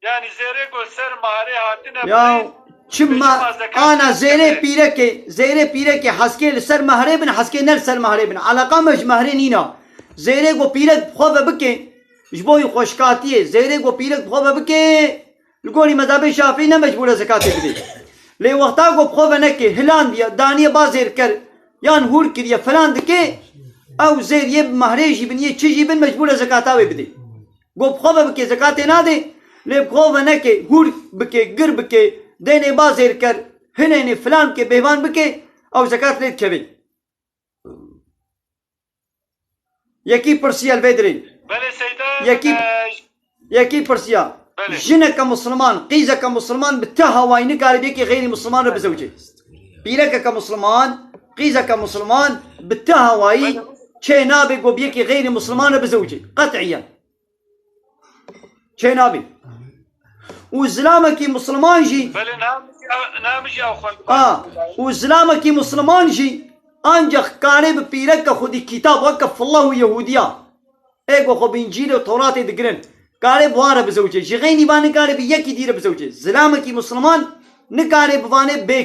Yani zêrê ku ser maharê hatine Ya birîn, çima ana zêrê pîrekê, zêrê pîrekê heskê li ser maharê bin, heskê ne li ser maharê bin. Eleqa me ji maharê nîna. Zêrê ku pîrek bi xwe ve bike, ji bo xweşkatiyê, zêrê ku pîrek bi xwe ve bike, li gorî mezhebê Şafî ne mecbûr e zekatê bidê. Lê wexta ku bi xwe ve neke, hilandiye, daniye ba zêrker, yan hûr kiriye, filan dike, ew zêr yê bi maharê jî bin, yê çi jî bin, mecbûr e zekata wê bidê. Go bi xwe ve bike, zekatê nadê, lê bi xwe ve neke, hûr bike, gir bike, deynê ba zêrker, hinênê filan bike, bêvan bike, ew zekat lê dikeve. Yekî pirsiye li vê dirê. Belê Seyda, Yekî, e, yekî pirsiya. Belê. Jineke Musliman, qîzeke Musliman bi ti hawayî nikare bi yekî xeyrî Musliman re bizewce. Pîrekeke Musliman, qîzeke Musliman bi ti hawayî Belê. çê nabe go bi yekî xeyrî Musliman re bizewce. Qet'iyen. Çênabî. Û zilamekî Musliman jî Belê, namijî, namijî ew xwend. A, û zilamekî Musliman jî ancak kare bi pîreke xwedî kitab weke fillah û Yehudiya. Ê ku xwe bi Încîl û Tewratê digirin. Kare bi wan re bizewce. Ji xeynî van nikare bi yekî dî re bizewce. Zilamekî Musliman nikare bi vanê bê,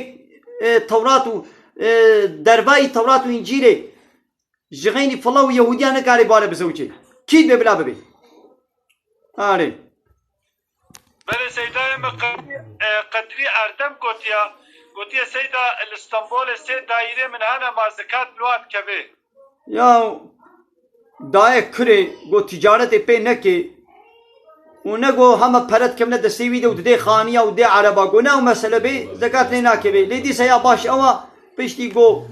e, Tewrat û, e, dervayî Tewrat û Încîlê. Ji xeynî fila û Yehudiya nikare bare bizewce. Kî dibe bila bibe? Arê. Belê Seydayê min Qedrî, e, Qedrî Erdem gotiya. Gotiye Seyda, li Stenbolê sê daîrê min hene, ma zekat li wan dikeve? Ya dayê kurê go ticaretê pê neke. Û ne go hema pere dikevne destê wî de û didê xaniya û dê ereba, go ne ew mesele bê, zekat lê nakeve. Lê dîsa ya baş ew a, piştî go,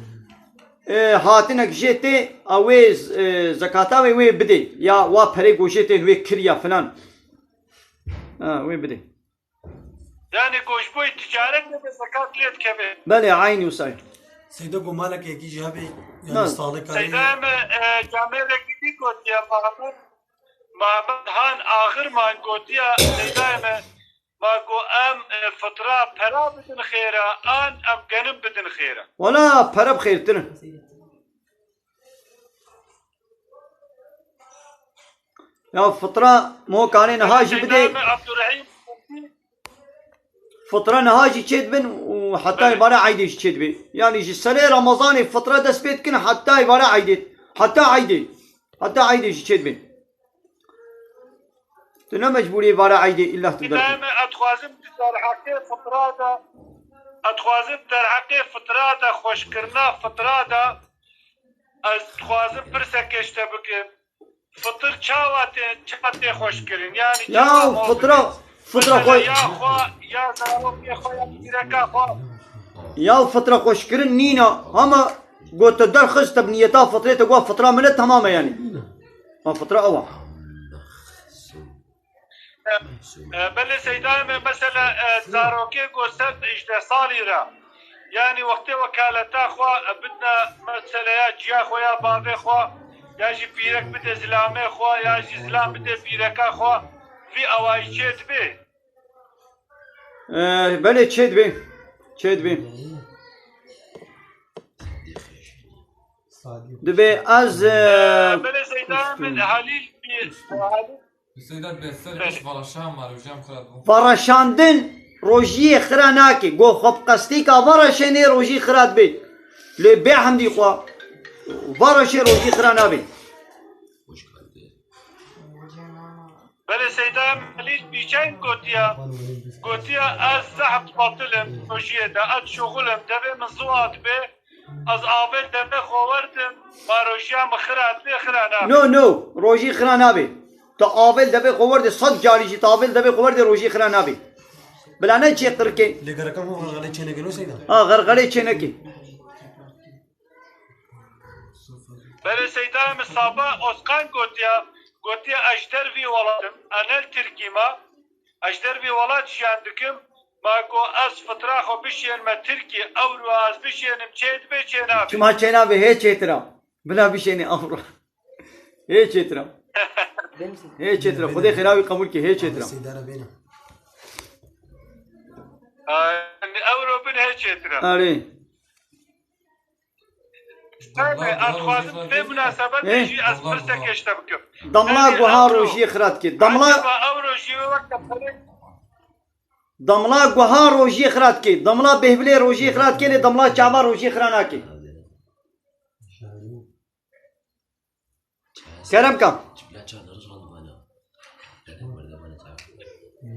e, hatinek jê tê, a wê, e, zekata wê, wê bidê. Ya wa perê go jê tê, wê kiriya filan. Ha, wê bidê. Yani go ji bo ticaret de zekat lê dikeve. Belê, eynî wisa ye. Seyda, go malek yekî jî hebe, yani Na. Salik Seyda me, e, camêrekî dî gotiye, Mahmud, Mahmud Han Axirman gotiye, Seyda me, ma go em, e, fitra pera bidin xêra, an em genim bidin xêra? Wala pere bi xêrtir in. Ya fitra mo kanê niha jî bidê. Seyda me Abdurrahîm. Fitra niha jî çêdibin û heta Evet. êvara eydê jî çêdibê. Yani ji serê Ramazanê fitra dest pê dikin heta êvara eydê. Heta eydê. Heta eydê jî çêdibê. Tu ne mecbûrî êvara eydê îlla tu Seyda derxî. me, ez dixwazim di derheqê fitra de, ez dixwazim derheqê fitra de, xweşkirina fitra de, ez dixwazim pirseke ji te bikim. Fitir çawa tê, çawa tê xweşkirin? Yani Ya çawa mor fitra, bibê? Fitra Mesela xwe ya xwe, ya zarokê xwe, ya pîreka xwe. Ya fitra xweşkirin nîna, hema go te derxist te bi niyeta fitrê te go fitra min e, temam e yani. Ha fitra ew a. E, e, belê Seydayê me, mesela, e, zarokê go ser hejdeh salî re. Yani wextê wekaleta xwe, e, bidine, mesela ya ciya xwe ya bavê xwe, ya jî pîrek bide zilamê xwe, ya jî zilam bide pîreka xwe. Vî awayî çê dibe? E, belê çê dibe. Çê dibe. Dibe ez, e, E, belê Seydayê min Halîl, Halîl Seyda, dê ser iş varaşan ma rojiyam xira dibû. Varaşandin rojiyê xira nake. Go xwe bi qestî ka varaşê nê rojî xira dibe. Lê bê hemdî xwe varaşê rojî xira nabe. Belê Seyda Melîl Bîçeng gotiya, gotiya ez zehf batil im rojiyê de, ez şuxul im, devê min ziwa dibe, ez avê devê xwe werdim, ma rojiya min xira dibe, xira nabe. No, no, rojî xira nabe. Tu avê devê xwe werdê, sed carî jî tu avê devê xwe werdê, rojî xira nabe. Bila ne çê qirkê. Lê gereka xwe xerxelê çê neke, no Seyda? Ha, xerxelê çê neke. Belê Seyda min Saba Ozkan gotiya, gotiya ez ji dervî welat im, ez ne li Tirkî ma, ez ji dervî welat jiyan dikim, Ma ku ez fitra xwe bişênime Tirkî, ewro ez bişênim çê dibe çê nabe. Çima çê nabe, hê çêtir a. Bila bişênî ewro. Hê çêtir a. Hê çêtir a. Xwedê xêra wî qebûl ke, hê çêtir a. Sêdara bêne. Ewro bin hê çêtir a. Arê. Tabii, ez dixwazim vê munasebetê jî ez pirseke ji te bikim. Demla guha rojiyê xira dike. Demla, acaba ew rojiyê weke perê demla guha rojiyê xira dike. Demla bêhvilê rojiyê xira dike, lê demla çava rojiyê xira nake. Kerem ka.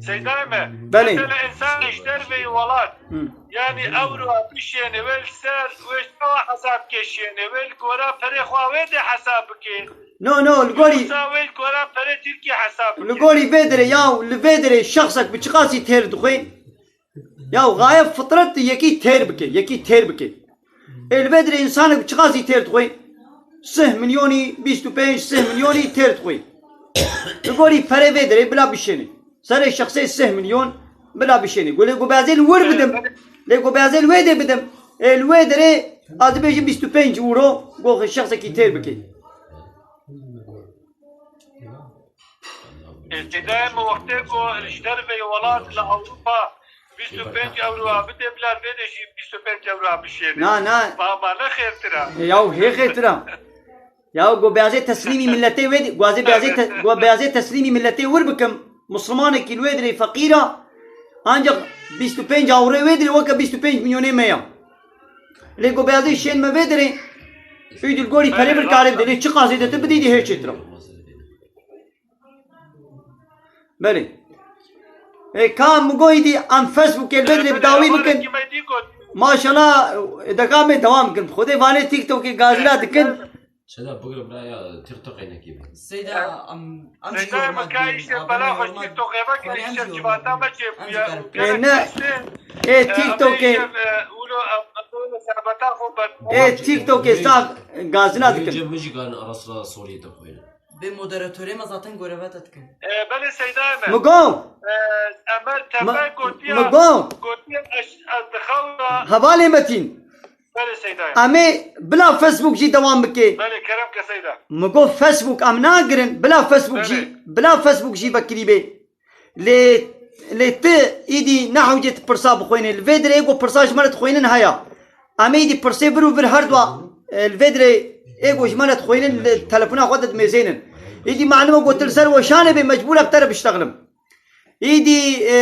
Seyda me. Belê. Mesela insan ji derveyî welat. Hı. Yani ewro bişêne wê li ser wê çawa hesab keşiyêne wê li gora perê xwe wê de hesab bike. No, no, li gorî. Wisa wê li gora perê Tirkiye hesab bike. Li gorî vê derê ya, li vê derê şexsek bi çiqasî têr dixwe. Ya gaye fitret yekî têr bike, yekî têr bike. Ê li vê derê însanek çiqasî têr dixwe? Sih milyonî, bîst û pênc, sih milyonî têr dixwe. Li gorî perê vê derê bila bişêne. Serê şexsê sih milyon bila bişêne. Gu lê gu beyazê li wir bidim. Lê gu beyazê li wê dê bidim. Ê li wê derê ez dibêjim bîst û pênc euro, gu şexsekî têr bike. Ê, Seyda me, wextê ku ji derveyî welat li Ewropa bîst û pênc ewro bide, bila vê de jî bîst û pênc ewro bişêne. Na, na. Ma, ma ne xêrtir a? E, yaw hê xêrtir a. Yaw go beyazê teslîmî milletê wê, guazê beyazê te-, go beyazê teslîmî milletê wir bikim. Muslimanekî li wê dirê feqîr a. Ancak bîst û pênc ewro wê dirê weke bîst û pênc milyonê me ya. Lê go beyazê şên me vê dirê. Û dil gorî perê bir karê bide. Lê çi qazê de tu bidî dî hê çêtir a. Belê. E, ka min got îdî em Facebookê li vê dirê bi dawî bikin. Maşallah, e, deka me dewam bikin. Xwedê vanê TikTokê gazîna dikin. Seyda, bigire bira ya, TikTokê nekî be. Seyda, em, em jî Seyda, yorma me ka dibin, îşte bela xwe TikTokê veke, îşte civata me çêbûye. E, ne. E, TikTokê. E, TikTokê saf gazîna dikin. Min jî gan ara sira soriyê de xwêne. Bê moderatorê me zaten gorevete dikin. E, belê Seyda me. Mi go. E, Emer Tepe gotiya. Mi go. Gotiya ez, ez dixew da. Hevalê Metîn. Belê Seyda ya. Em ê bila Facebook jî dewam bike. Belê, kerem ke Seyda. Mi go Facebook em nagirin, bila Facebook jî, bila Facebook jî vekirî bê. Lê, lê ti îdî nehewce tu pirsa bixwînî. Li vê dirê êgo pirsa ji me re dixwînin heya. Em ê îdî pirsê vir û vir her dua, e, li vê dirê êgo ji me re dixwînin, li telefona xwe de dimêzênin. Îdî malum e, got li ser weşanê bê, mecbûr e bi te re biştexlim. Îdî, e,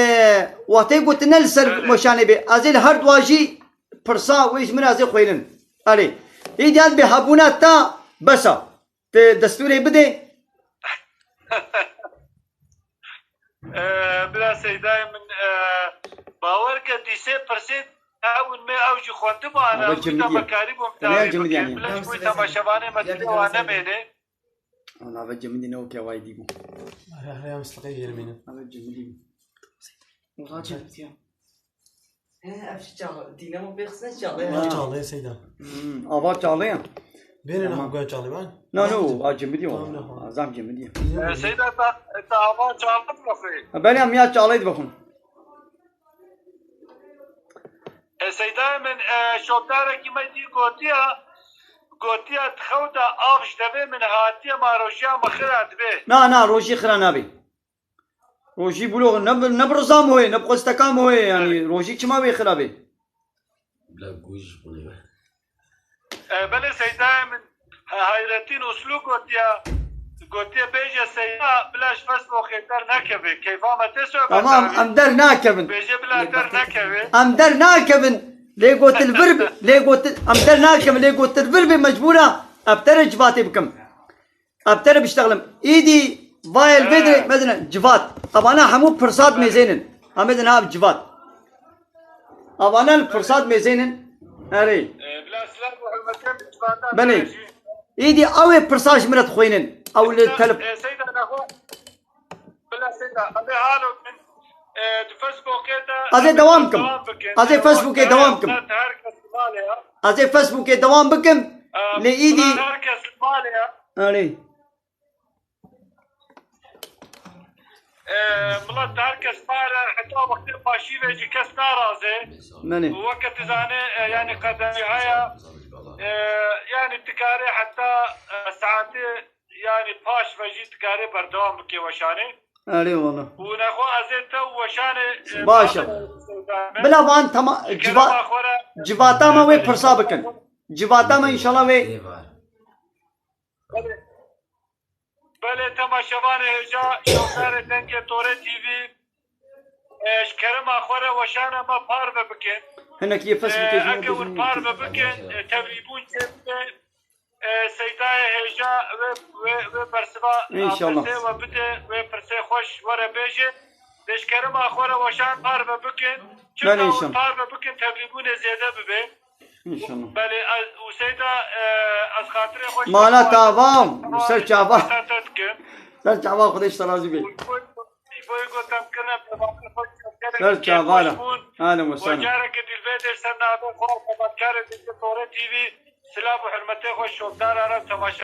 wextê got ne li ser weşanê bê, ez ê li her dua jî pirsa wê ji min re ez ê xwînin. Erê. Îdî ez bê hebûna te bes e. Tu destûrê bidê. Ee, bila Seydayê min, ee, bawer ke dîsê pirsê ewin me ew jî xwendibû, ana wî de me karîbû mitawî bikin. Bila ji bo temaşevanê me dide wa nemêne. Ana ve cemidî ne o ke vay dî bû. Ara ara ya misliqe yerimine. Ana cemidî bû. Ola cemidî ya. He, ev jî çal-, dîne mi pêxisine çalê. Ev çalê Seyda. Hmm, ava çalê ya. Bêne ne xwe çalê ben. No, no, a cemidî o. Tamam, ne xwe. Azam cemidî. Ee, Seyda, ta, ta ava çalê mi xwe? Belê em ya çalê dibixwin. E, Seyda min, e, şopdarekî me dî gotiya, gotiya di xew de av ji devê min hatiye, ma rojiya me xira dibe. Na, na, rojî xira nabe. Rojî bilo ne bi, ne bi riza min wê, ne bi xwesteka min wê, yanî rojî çima wê xira bê? Bila guj bûne. E, belê Seydayê min, Hayrettin Uslu gotiya, gotiye bêje Seyda, bila ji Facebookê der nekeve. Keyfa me tê sohbet. Tamam, em der nakevin. Bêje bila der nekeve. Em der nakevin. Lê gotil vir bi, lê gotil, em der nakevin, lê gotil vir bi mecbûra. Ev te re civatê bikim. Ev te re biştexlim. Îdî vayel vê dirê, he, medine civat. Evana hemû pirsat mêzênin. Em medine ev civat. Evana li pirsat mêzênin. Erê. E, bila silav û hurmetê min civata. Belê. Îdî ew ê pirsa ji min re dixwînin. Ew li telef- E, Seyda nexwe. Bila Seyda, em ê halo bin, e, di Facebookê de. Ez ê dewam kim. Ez ê Facebookê dewam kim. Her kes li malê ya. Ez ê Facebookê dewam bikim. Lê îdî. Her kes li malê ya. Erê. E, milet her kes pare, heta wextê paşî ve jî kes narazê. Belê. Û weke tu zanê, e, yani qederiya, e, yani tu karê heta, e, saetê, yani paş ve jî tu karê berdewam bikê weşanê. Erê wala. Û nexwe ez ê te û weşanê, e, Baş e. Bila van tamam, civa-, kerema xwe re civata me wê pirsa bikin. Civata me inşallah wê. Belê, temaşevanê hêja, şoxdarê Dengê Tore T V, e, ji kerema xwe re weşana me parve bikin. Hinek yê Facebookê E, jî eke hûn parve bikin, e, tevlîbûn çê bibe, e, Seydayê hêja wê, wê, wê bersiva, a, İnşallah. Pirsê we bide, wê pirsê xweş were bêje. Dê ji kerema xwe re weşan parve bikin. Çimka hûn inşallah. Parve bikin, tevlîbûnê zêde bibe. İnşallah. Belê, ez, û Seyda, e, ez xatirê xwe Mala şawa tavam, ser çava. Te dikim. Ser çava, Xwedê ji te razî be. Boy gotem kirine, pevatê xwe Ser çava. Hale we sana. Careke dilbê de ser navê xwe, pevatkarê dilbê Tore T V, silav û hurmetê xwe şovdara re temaşe.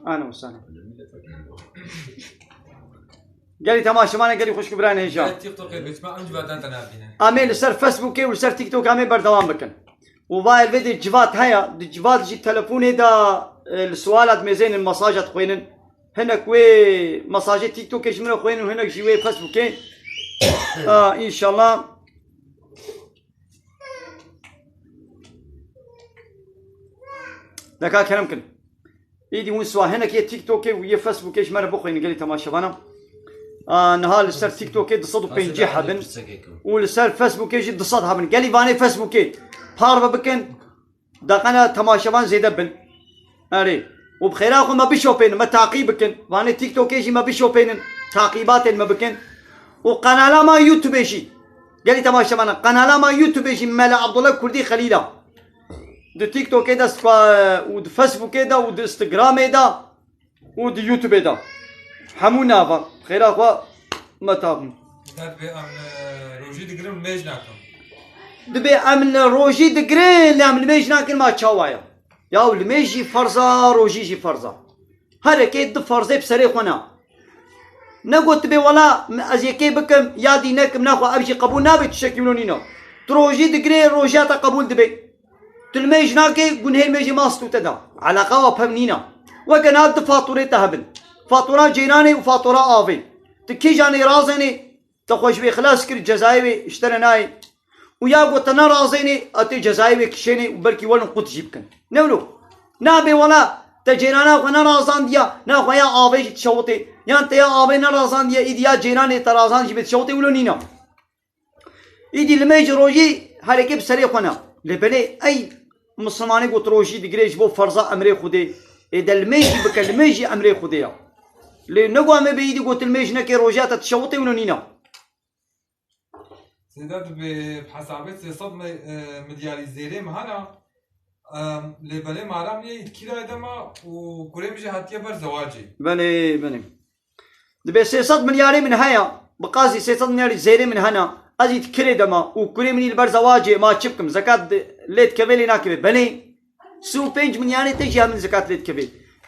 Ahlan we sahlan. Gelî temaşevanê, gelî xwişk û birayên hêja. TikTokê bêçme em civatan te nabîne. Em ê li ser Facebookê û li ser TikTok em ê berdewam bikin. Û va elbetê civat heye, di civat jî telefonê de, e, li suala dimêzênin, mesaja dixwînin. Hinek wê mesajê TikTokê ji min re xwînin û hinek jî wê Facebookê. A, înşallah. Deka kerem kin. Îdî hûn siwa hinek yê TikTokê û yê Facebookê ji me re bixwînin gelî temaşevana. A, niha li ser TikTokê du sed û pêncî hebin û li ser Facebookê jî du sed hebin. Gelî vanê Facebookê parve bikin, deqena temaşevan zêde bin. Erê. Û bi xêra xwe me bişopênin, me taqî bikin. Vanê TikTokê jî me bişopênin, taqîbatên me bikin. Û qenala me YouTubeê jî. Gelî temaşevana, qenala me YouTubeê jî Mele Abdullah Kurdî Xelîl a. Di TikTokê de spa-, û di Facebookê de û di Instagramê de û di YouTubeê de. Hemû nava. Xêra xwe me tabin. Dibê em, e, rojî digirin, mêj nakin. Dibê em li rojî digirin, lê em li mêj nakin, ma çawa ye? Ya li mêj jî ferz a, rojî jî ferz a. Her yekê du ferzê bi serê xwe ne. Negot dibê wela ez yekê bikim ya dî nekim, naxwe ev jî qebûl nabe, tiştekî wilo nîne. Tu rojî digirê, rojiya te qebûl dibe. Tu li mêj nakê, gunhê li mêjê mast û te da. Eleqa wa pev nîne. Weke niha du faturê te hebin. Fatura cêranê û fatura avê. Tu kîjanê razênê, te xwe ji wê xilas kir, cezayê wê ji te re nayê. Û ya ku te nerazênê, a tê cezayê wê kişênê û belkî welin qut jî bikin. Ne wilo? Nabê wela te cêrana xwe nerazandiya, naxwe ya avê jî dişewitê. Yan te ya avê nerazandiye, îdî ya cêranê te razand jî bê dişewitê, wilo nîne. Îdî li mêj rojî herekê bi serê xwe ne. Lê belê ey misilmanê got rojî digirê ji bo ferza emrê Xwedê. Ê de li mêj jî bike, li mêj jî emrê Xwedê ya. Lê nego em ê bê îdî got li mêj nekê rojiya te dişewitê, wilo nîne. Sêda dibê bi hesabê sê sed mi-, e, milyarî zêrê mi hene, em, lê belê mala min yê di kirayê de ma û kurê min jî hatiye ber zewacê. Belê, belê. Dibê sê sed milyarê min heye, bi qasî sê sed milyarî zêrê min hene, ez î di kirê de ma û kurê min î li ber zewacê, ma çi bikim? Zekat di-, lê dikeve, lê nakeve? Belê. Sî û pênc milyarê te jî hemin zekat lê dikeve.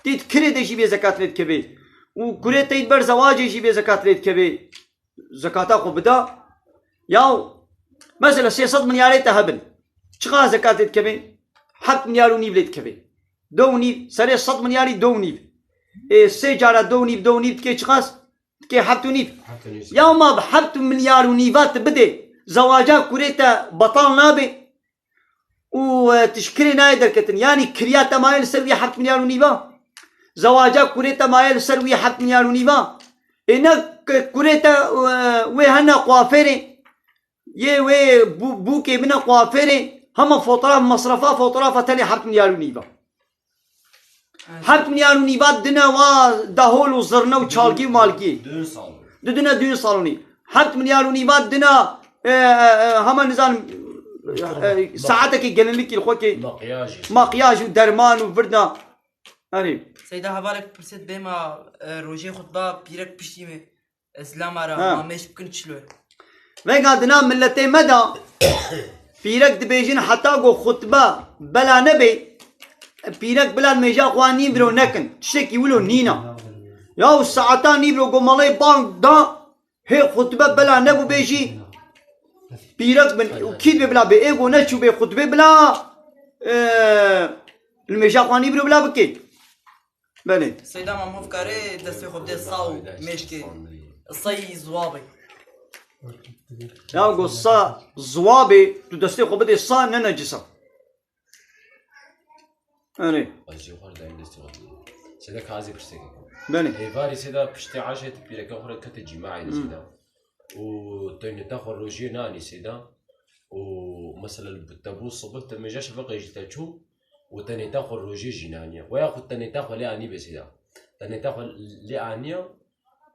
Tê di kirê de jî bê zekat lê dikeve. Û kurê te î di ber zewacê jî bê zekat lê dikeve. Zekata xwe bida. Ya mesela sê sed milyarê te hebin. Çiqas zekat lê dikeve? Heft milyar û nîv lê dikeve. Do û nîv, serê sed milyarî do û nîv. Ê, sê cara do û nîv, do û nîv dikê çiqas? Dikê heft û nîv. Heft û nîv. Ya ma bi heft milyar û nîva tu bidê, zewaca kurê te betal nabe. Û, e, tu ji kirê nayê derketin. Yanî kiriya te maye li ser wî heft milyar û nîva. Zewaca kurê te maye li ser wî heft milyar û nîva. Ê ne k-, kurê te, e, wê hene kuafêrê. Yê wê bû-, bûkê bine kuafêrê. Hema fotoğraf, masrafa fotoğrafa tenê heft milyar û nîva. Heft milyar û nîva dine wa dahol û zirne û çalgî û malgî. Düğün salonu. Didine düğün salonî. Heft milyar û nîva dina, e, e, e, hema nizanim, e, saetekî gelinlikî li xwe kê. Makyaj. Makyaj û derman û virda. Erê. Seyda hevalek pirsê dibê ma, e, rojê xutba pîrek piştî me. Îslam ara, ha, ma mêj bikin çilo. Vega dina milletê me de pîrek dibêjin heta ku xutbe bela nebe, pîrek bila nimêja xwe nîvro nekin. Tiştekî wilo nîna. Ya û saeta nîvro go malê bang da, hê xutbe bela nebû bêjî. Pîrek bin û kî dibê bila bê, ê go neçû bê xutbe bila, e, nimêja xwe nîvro bila bikê. Belê. Seyda Mamûf kare destê xwe bidê sa û mêşkê. Sayî ziwabê. Ya go sa ziwabê, tu destê xwe bidê sa ne necisa. Erê. Xwezî xwe dayîn destê xwe. Seyda kazê pirseke. Belê. Êvarî seyda piştê eşê tu pîreka xwe re kete cîmaê de seyda. Û tu neta xwe rojiyê nanî seyda. Û mesela li te bû sibih te mêja şeveqê jî te çû û te neta xwe rojiyê jî naniye. Weya xwe te neta xwe lê anî bê seyda. Te neta xwe lê aniya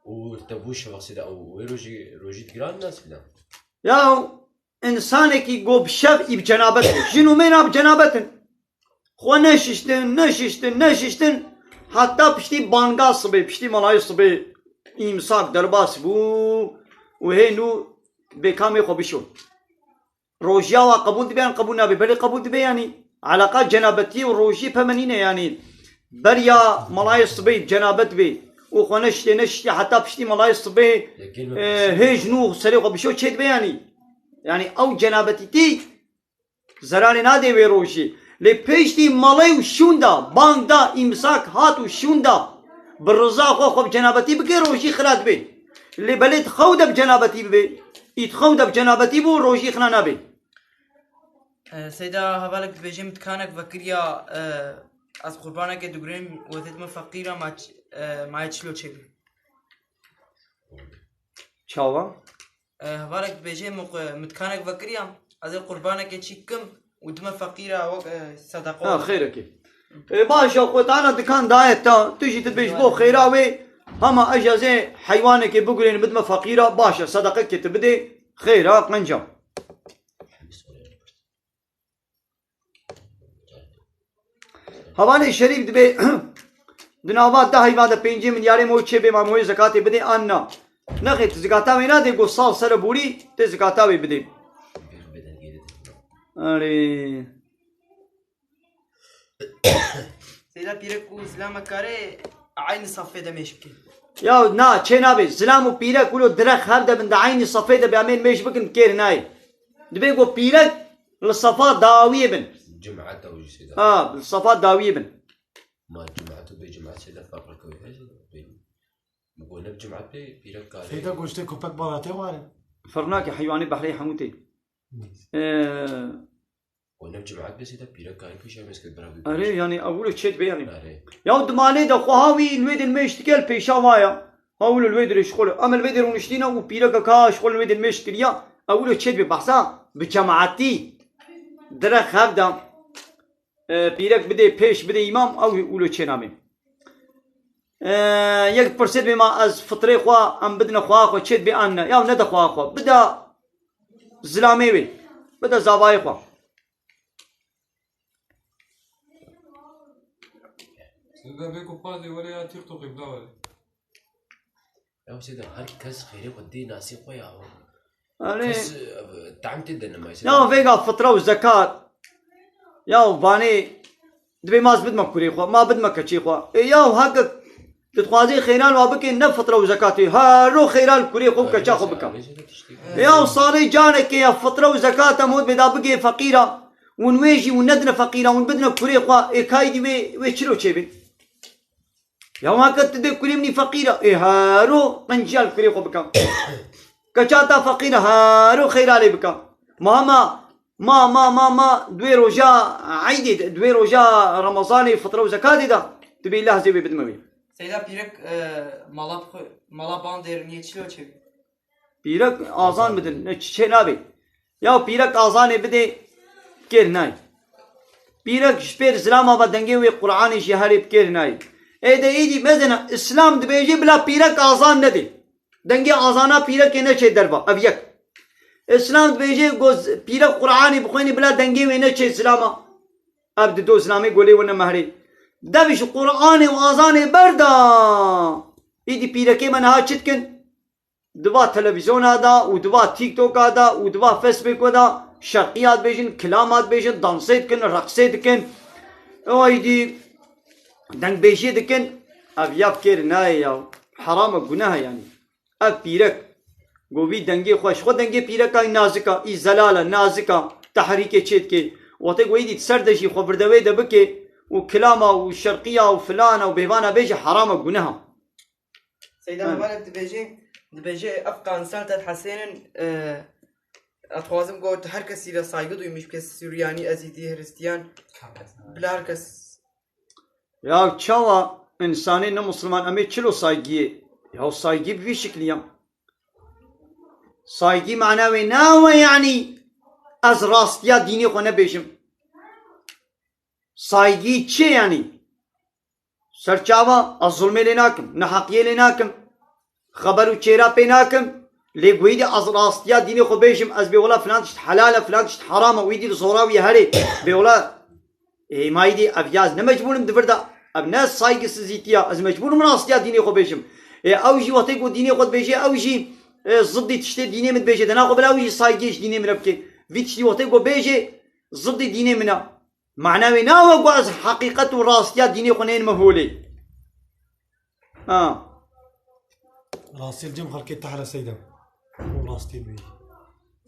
û te bû şeveq seyda. Û wê rojî, rojî giran nas seyda. Ya însanekî go bi şev î bi cenabet be. Jin û mêr a bi cenabet in. Xwe neşiştin, neşiştin, neşiştin. Heta piştî banga sibê, piştî malayê sibê îmsak derbas bû û hê nû bêkamê xwe bişo. Rojiya wa qebûl dibe yan qebûl nabe? Belê qebûl dibe yanî. Eleqa cenabetiyê û rojiyê peme nîne yanî. Beriya malayê sibê cenabet bê û xwe neştê neştê heta piştî malayê sibê, e, hêj nû serê xwe bişo çê dibe yanî. Yanî ew cenabetîtî zerarê nadê wê rojî. Lê pêştî malê û şûn da, bang da, îmsak hat û şûn da, bi riza xwe xwe bi cenabetî bike, rojî xira dibe. Lê belê di xew de bi cenabetî bibe, î di xew de bi cenabetî bû, rojî xira nabe. E, Seyda hevalek dibêje min tikanek vekiriya, e, ez qurbanekê digurêm, wê têt me feqîra ma ç-, e, ma yê çilo çêbî. Çawa? E, hevalek dibêje min qu-, min tikanek vekiriya, ez ê qurbanekê çî kim û dime feqîra wek, e, sedeqa. Ha, xêrekê. E, baş e, xwe tana dikan daye ta, tu jî tu dibêj bo xêra wê, hema ez ez ê heywanekê bigurên bidime feqîra, baş e, sedeqekê tu bidê, xêra qenca. Hevalê şerîf dibê di nava deh heyvan de pêncê milyarê mo çê bê, ma moyê zekatê bidê an na? Nexê, tu zekata wê nadê, go sal sere borî tê zekata wê bidê. Erê. Seyda pîrek û zilame kare eynî safê de mêş bike? Ya na, çê nabe. Zilam û pîrek wilo direk hev de bin de eynî safê de be em ên mêş bikin kêr nayê. Dibê go pîrek li safa dawiyê bin. Cum'et ew jî seyda. Ha, li safa dawiyê bin. Ma cum'et û bê cum'et seyda ferq reke wê heye? Bê. Bi go ne bi cum'et bê pîrek kare. Seyda goştê köpek bala tê ware. Ferq nake, heywanê behrê hemû tê. Ee, Û ne bi cemaat bê seyda pîrek karî pêşiya mêz kir bira wî. Erê, yanî ew wilo çêt be yanî. Erê. Ya di malê de xweha wî li wê din mêş dike li pêşa wa ya. Ha wilo li wê dirê şixul. Em li wê dir rûniştîne û pîreke ka şixul li wê din mêş kiriya. Ew wilo çêt be behsa bi cemaatî. Direk hev de, e, pîrek bidê pêş bidê îmam ew wilo çênamê. E, yek pirsê bê ma ez fitrê xwe em bidine xweha xwe çêt bê an ne. Ya nede xweha xwe. Bida zilamê wê. Bida zavayê xwe. Siz de bê ku pazê were ya TikTokê bila were. Ya seyda her kes xêrê xwe dê nasê xwe ya. Erê. Kes, e, tam tê de nema. Ya vêga fitra û zekat. Ya vanê dibê ma ez bidme kurê xwe, ma bidme keçê xwe. Ê ya heke tu dixwazî xêran wa bikê ne fitra û zekatê. Hero xêran kurê xwe û keça xwe bike. Ya salê canekê ya fitra û zekat em hot bê da bigê feqîra. Hûn wê jî hûn nedine feqîra, hûn bidine kurê xwe, ê kaydî wê, wê çilo çêbê. Ya weke tu dê kurê min î feqîr e, ê hero qenciya li kurê xwe bike. Keça ta feqîr e, hero xêra lê bike. Ma hema, ma, ma, ma, ma, di wê roja eydê de, di wê roja Remezanê, fitra û zekatê de, tu bê lehzê wê bidime wê. Seyda pîrek, e, mala bixwe-, mala bandê riniyê çilo çêbî? Pîrek azan bidin, ne çi çê nabê. Ya pîrek azanê bidê, kêr nayê. Pîrek ji pêr zilama ve dengê wê Qur'anê jî herê bi kêr nayê. Ê de îdî mezena, Îslam dibêje bila pîrek azan nedê. Dengê azana pîrekê neçê derva, ev yek. Îslam dibêje go z-, pîrek Qur'anê bixwênê bila dengê wê neçê zilama. Ev di do zilamê golê wene mehrê. Dev ji Qur'anê û azanê berda. Îdî pîrekê me niha çi dikin? Di va televîzyona de û di va TikToka de û di va Facebooka de şerqiya dibêjin, kilama dibêjin, dansê dikin, reqsê dikin. Ew aydî dengbêjiyê dikin, ev ya bi kêr nayê ya. Heram e, guneh e yanî. Ev pîrek, go vî dengê xwe, ji xwe dengê pîreka nazik a, î zelal e, nazik a, tehrîkê çê dike. Wextê ku êdî di ser de jî xwe virdewê de bike û kilama û şerqiya û filana û bêvana bêje, heram e, guneh e. Seyda He. Mubarak dibêje, dibêje, ev kanser te dihesênin, e, ez dixwazim got, her kesî re saygı duymuş, kes Suriyani, Ezîdî, Hristiyan, bila her kes. Ya çawa insanê ne Musliman em ê çilo saygiyê? Ya saygî bi vî şiklî ya. Saygî mana wê nawe yanî ez rastiya dînê xwe nebêjim. Saygî çi yanî? Serçava, ez zulmê lê nakim, neheqiyê lê nakim, xeber û çêra pê nakim, lê guhîdî ez rastiya dînê xwe bêjim, ez bê wela filan tişt helal e, filan tişt heram e, wî dî li zora wî herê, bê wela, ê, ma îdî ev ya ez ne mecbûr im di vir de, ev ne saygısızîtî ya, ez mecbûr im rastiya dînê xwe bêjim. Ê, ew jî wextê ku dînê xwe dibêje, ew jî, ê, ziddî tiştê dînê min dibêje, dena xwe bila ew jî saygiyê ji dînê min re bike. Vî tiştî wextê ku bêje, ziddî dînê min e. Mana wê nawe ku ez heqîqet û rastiya dînê xwe nênime holê. Ha. Rastî li cem xelkê tehre Seyda. Û rastî bî.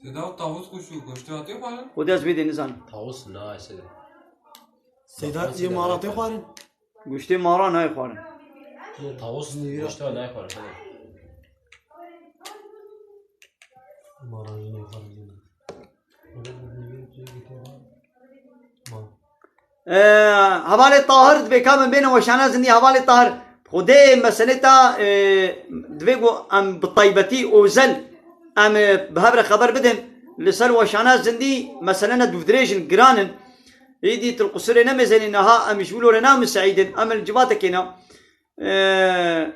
Seyda, tavus kuşu goştê hatê xwarin? Xwedê ez vê dê nizanim. Tavus na, Seyda. Seyda, yê mara tê xwarin? Goştê mara nayê xwarin. Tavus goştê nayê xwarin, Seyda. Mara jî nayê xwarin. Ee, hevalê Tahir dibê ka min bêne weşana zindî, hevalê Tahir. Xwedê meselê ta, e, divê ku em bi taybetî, ozel, em, e, bi hev re xeber bidin. Li ser weşana zindî meselene dûvdirêj in, giran in. Êdî tu li qusûrê nemêzenî, niha em ji wilo re namiseîdin, em li civatekê ne. Ee,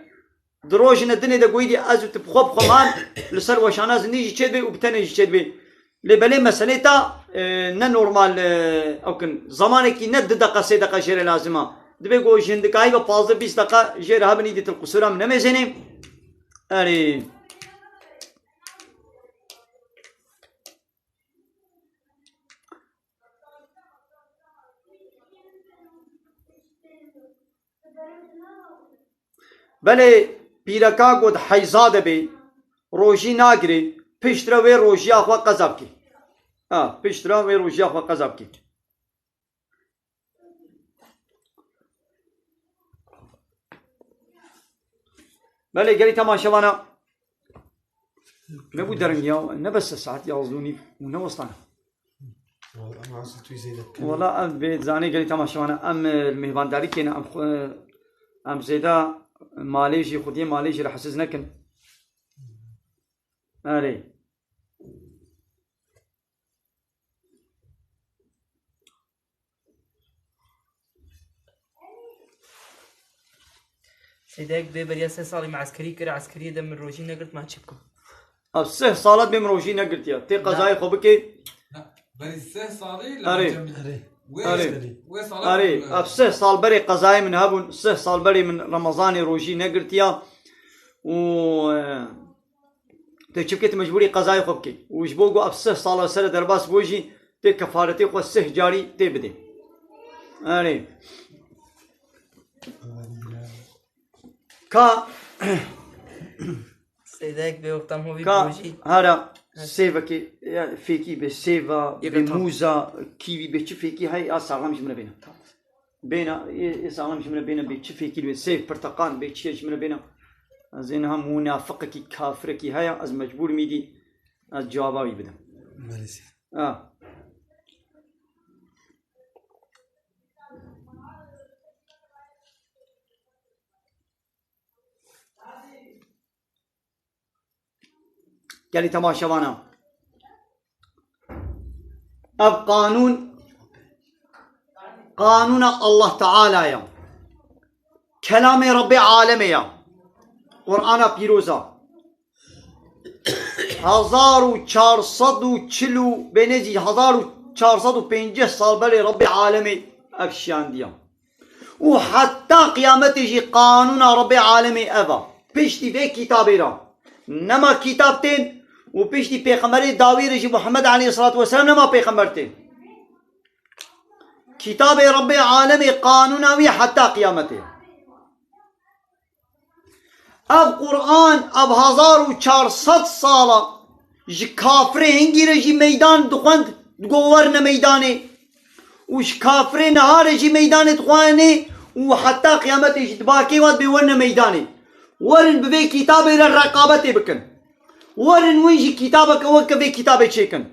Di rojine dinê de goyî dî ez û tu bi xwe bi xwe man, li ser weşana zindî jî çêdibê û bi tenê jî çêdibê. Lê belê meselê ta, e, ne normal, e, ew kin. Zamanekî ne du deqa, sê deqa jê re lazim a. Dibê ku ji hindikayî ve pazdeh bîst deqa jê re hebin, îdî tu li qusûra min nemêzenê. Erê. Belê pîreka ku di heyza de bê, rojî nagirê, piştre wê rojiya xwe qeza bikê. Ha, piştre wê rojiya xwe qeza bikê. Belê gelî temaşevana. Nebû dereng ya, ne bes saet yazdû nîv û ne westane. Wala em bê zanê gelî temaşevana, em, e, mêhvandarî kêne, em xwe, em zêde malê jî, xwediyê malê jî rahatsiz nekin. Erê. Seyda, yek bê beriya sê salî me eskerî kir, eskeriyê de min rojî negirt, me çi bikim? Ev sih salat bê min rojî negirtiye. Tê qezayê xwe bikê. Na, berî sih salî li Erê. Cem-, Erê. Wê, Erê. Wê salat Erê, min, ev sih sal berê qezayê min hebûn, sih sal berê min Remezanê rojî negirtiye. Û, e, Tê çi bikê, tu mecbûrî qezayê xwe bikê. Û ji bo ku ev sih sala ser derbas bû jî, tê kefaretê xwe sih carî tê bidê. Erê. Ka Seydayek bê wextan hovî Ka bojî. Hara He. Sêvekê, ya, fêkî bê, sêva, Yek bê tam. Mûza, kîvî bê, çi fêkî heye, a saxlem ji min re bêne. Tamam. Bêne, ê, ê saxlem ji min re bêne, bê çi fêkî bê, sêv, pirteqal bê, çi ye ji min re bêne. Ez ê niha munafiqekî, kafirekî heye, ez mecbûr im îdî, ez cewaba wî bidim. Belê sêv. Ha. Gelî temaşevana. Ev qanûn, qanûna Allah Teala ya. Kelamê Rebbê alemê ya. Qur'ana pîroz a. Hezar û çar sed û çil û bênê zî hezar û çar sed û pêncî sal berê Rebbê alemê ev şiyandiya. Û heta qiyametê jî qanûna Rebbê alemê ev a. Piştî vê kitabê re nema kitab tên û piştî pêxemberê dawî re jî Muhammed aleyhissalatu vesselam nema pêxember tên. Kitabê Rebbê alemê qanûna wî heta qiyametê. Ev Qur'an, ev hezar û çar sed sala ji kafirê hingî re jî meydan dixwend, digo werne meydanê. Û ji kafirê niha re jî meydanê dixwene û heta qiyametê jî dibakê wan dibê werne meydanê. Werin bi vê kitabê re reqabetê bikin. Werin win jî kitabeke weke vê kitabê çêkin.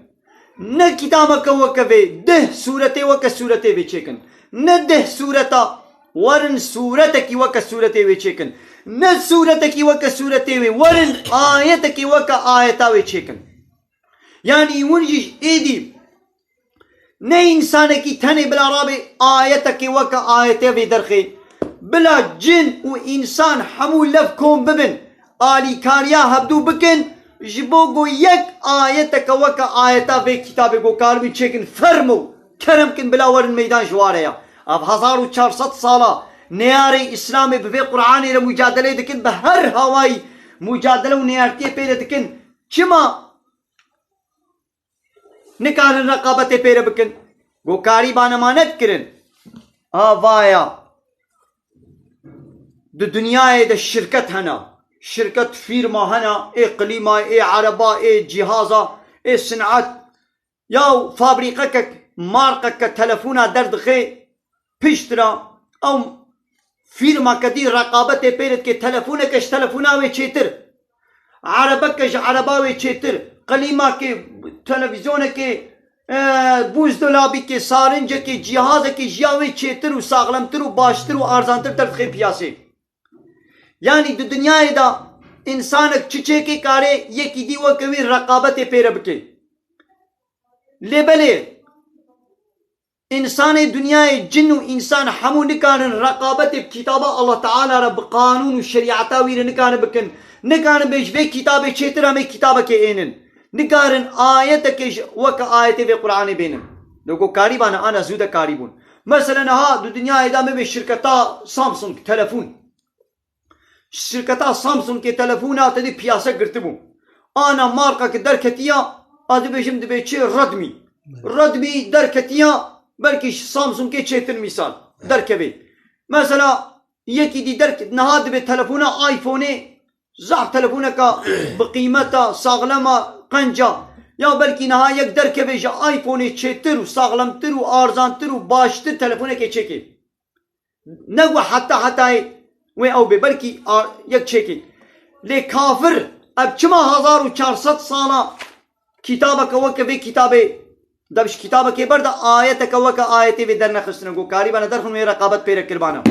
Ne kitabeke weke vê deh sûretê weke sûretê vê çêkin. Ne deh sûreta, werin sûretekî weke sûretê wê çêkin. Ne sûretekî weke sûretê wê, werin ayetekî weke ayeta wê çêkin. Yanî win jî êdî ne însanekî tenê bila rabê ayetekê weke ayetê vê derxê. Bila cin û însan hemû lev kom bibin, alîkariya hevdû bikin, ji bo ku yek ayeteke weke ayeta vê kitabê ku karibin çêkin, fermo, kerem kin bila werin meydan ji ware ya. Ev hezar û çar sed sala neyarê Îslamê bi vê Qur'anê re mucadelê dikin, bi her hawayî mucadele û neyartiyê pê re dikin. Çima nikarin reqabetê pê re bikin? Gokarî bane ma nedikirin. Avaya. Di dinyayê de şirket hene. Şirket, fîrma hene, ê qilîma, ê ereba, ê cîhaza, ê sin'et. Ya fabrîqekek, marqeke telefona derdixe, piştre ew fîrmake dî reqabetê pê re dike, telefoneke ji telefona wê çêtir, erebeke ji ereba wê çêtir, qilîmakê, televîzyonekê, e, buzdolabîkê, sarincekê, cîhazekê ji ya wê çêtir û saxlemtir û baştir û arzantir derdixe piyasê. Yanî di dinyayê de însanek çi çêkê kare yekî dî weke wî reqabetê pê re bike. Lê belê, însanê dinyayê, cin û însan hemû nikarin reqabetê bi kitaba Allah Teala re, bi qanûn û şerîeta wî re nikarin bikin. Nikarin bê ji vê kitabê çêtir em ê kitabekê ênin. Nikarin ayetekê ji weke ayetê vê Qur'anê bênin. Lê ku karîbane ana zû de karîbûn. Mesela niha di dinyayê de me bê şirketa Samsung, telefon. Şirketa Samsungê telefona te dî piyase girtibû. Ana marka ki derketiya, ez dibêjim dibê çi, Redmi. Redmi derketiya, belkî ji Samsungê çêtir mîsal derkevê. Mesela yekî dî derk-, niha dibê telefona iPhoneê, zaf telefoneka bi qîmeta, saxlema, qenca. Ya belkî niha yek derkevê ji iPhoneê çêtir û saxlemtir û arzantir û baştir telefonekê çêkê. Ne ku heta hetayê wê ew bê, belkî a-, yek çêkê. Lê kafir, ev çima hezar û çar sed sala kitabeke weke vê kitabê, de ji kitabekê ber de ayeteke weke ayetê vê dernexistine, ku karîbane derxin wê reqabet pê re kiribane.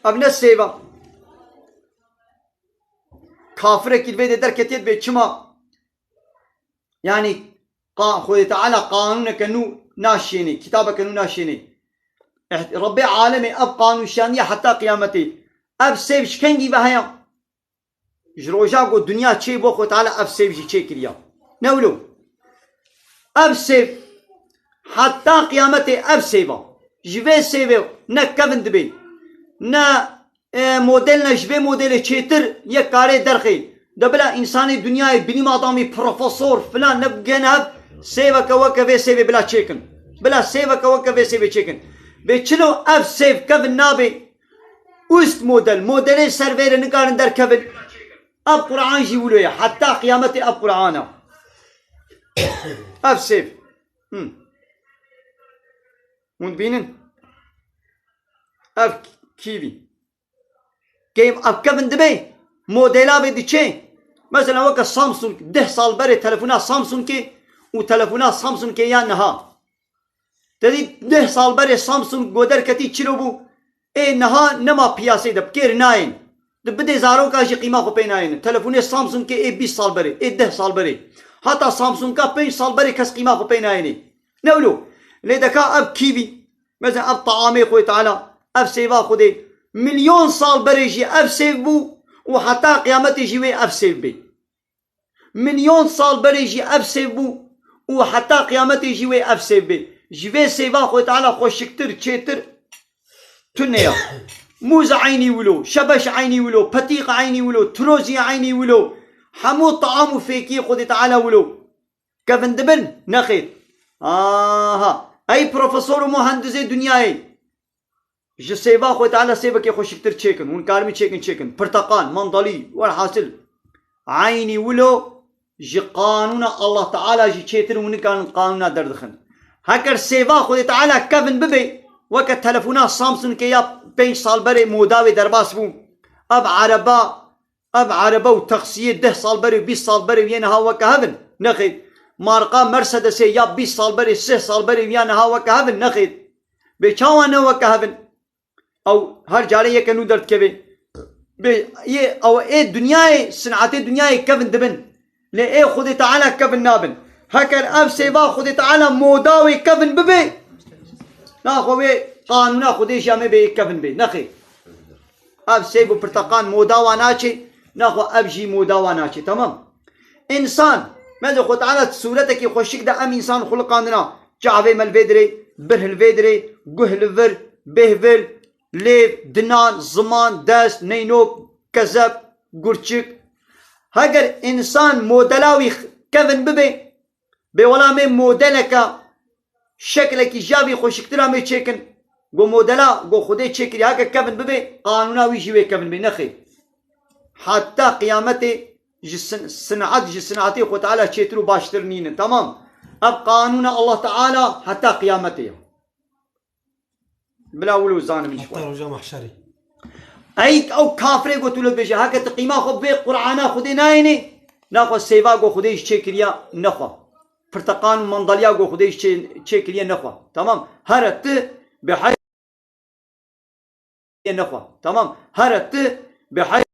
Ev ne sêv e. Kafirekî li vê dê derketiye dibê çima? Yanî qa-, Xwedê Teala qanûneke nû naşênê, kitabeke nû naşênê. Eh, Rebbê alemê ev qanûn şandiye heta qiyametê. Ev sêv ji kengî ve heye? Ji roja ku dinya çê bû Xwedê Teala ev sêv jî çêkiriya. Ne wilo? Ev sêv heta qiyametê ev sêv e. Ji vê sêvê ne kevin dibê, ne e, model ne ji vê modelê çêtir yek karê derxê. De bila însanê dinyayê bilîm adam wî profesor filan ne bigihene hev, sêveke weke vê sêvê bila çêkin. Bila sêveke weke vê sêvê çêkin. Bê çilo ev sêv kevin nabê ust model, modelê ser vê re nikarin derkevin. Ev Qur'an jî wilo ye. Heta qiyametê ev Qur'an e. Ev sêv. Hmm. Hûn dibînin? Ev kîvî. Kêm ev kevin dibe, modela vê diçe. Mesela weke Samsung, deh sal berê telefona Samsungê û telefona Samsungê ya niha. Te dî deh sal berê Samsung go derketî çilo bû. Ê niha nema piyasê de, bi kêr nayên. Di bidê zaroka jî qîma xwe pê nayêne. Telefonê Samsungê ê bîst sal berê, ê deh sal berê. Hata Samsunga pênc sal berê kes qîma xwe pê nayêne. Ne wilo? Lê deka ev kîvî. Mesela ev taamê Xwedê Teala, ev sêva Xwedê, milyon sal berê jî ev sêv bû û heta qiyametê jî wê ev sêv bê. Milyon sal berê jî ev sêv bû û heta qiyametê jî wê ev sêv bê. Ji vê sêva Xwedê Teala xweşiktir, çêtir tune ya. Mûz eynî wilo, şebeş eynî wilo, petîq eynî wilo, tirozî eynî wilo. Hemû taam û fêkiyê Xwedê Teala wilo. Kevin dibin? Nexêr. Aha. Ey profesor û muhendisê dinyayê, ji sêva Xwedê Teala sêvekê xweşiktir çêkin, hûn karin çêkin, çêkin. Pirteqal, mandalî, werhasil. Eynî wilo ji qanûna Allah Teala jî çêtir hûn nikarin qanûna derdixin. Heker sêva Xwedê Teala kevin bibe, weke telefona Samsungê ya pênc sal berê moda wê derbas bû. Ev ereba, ev erebe û taksiyê deh sal berê û bîst sal berê û yê niha weke hev in? Nexêr. Marka Mercedesê ya bîst sal berê, sih sal berê û ya niha weke hev in? Nexêr. Bê çawa ne weke hev in? Ew her carê yeke nû derdikeve. Bê yê ew ê dinyayê, sinetê dinyayê kevin dibin. Lê ê Xwedê Teala kevin nabin. Heker ev sêva Xwedê Teala moda wê kevin bibe, naxwe wê qanûna Xwedê jî em ê bê kevin bê. Nexêr. Ev sêv û pirteqan moda wa naçê, naxwe ev jî moda wa naçê. Temam. Însan, meze Xwedê Teala sûretekî xweşik de em însan xuliqandina. Çavê me li vê dirê, birh li vê dirê, guh li vir, bêhvil, lêv, dinan, ziman, dest, neynok, kezeb, gurçik. Heger însan modela wî kevin bibe, bê wela me modeleke, şeklekî ji ya vî xweşiktir a me çêkin. Go modela, go Xwedê çêkiriye, heke kevin bibe, qanûna wî jî wê kevin bê. Nexêr. Heta qiyametê ji sin-, sinat, ji sinatê Xwedê Teala çêtir û baştir nînin. Temam. Ev qanûna Allah Teala heta qiyametê ye. Bila wilo zanim ji Heta xwe. Roja mahşerê. Ey ew kafirê got wilo dibêje, heke tu qîma xwe bi vê Qur'ana Xwedê nayênê, naxwe sêva go Xwedê jî çêkiriya nexwe. Pirteqan û mandaliya go Xwedê jî çê-, çêkiriye nexwe. Temam. Here tu bi hay-, nexwe. Temam. Here tu bi hay-,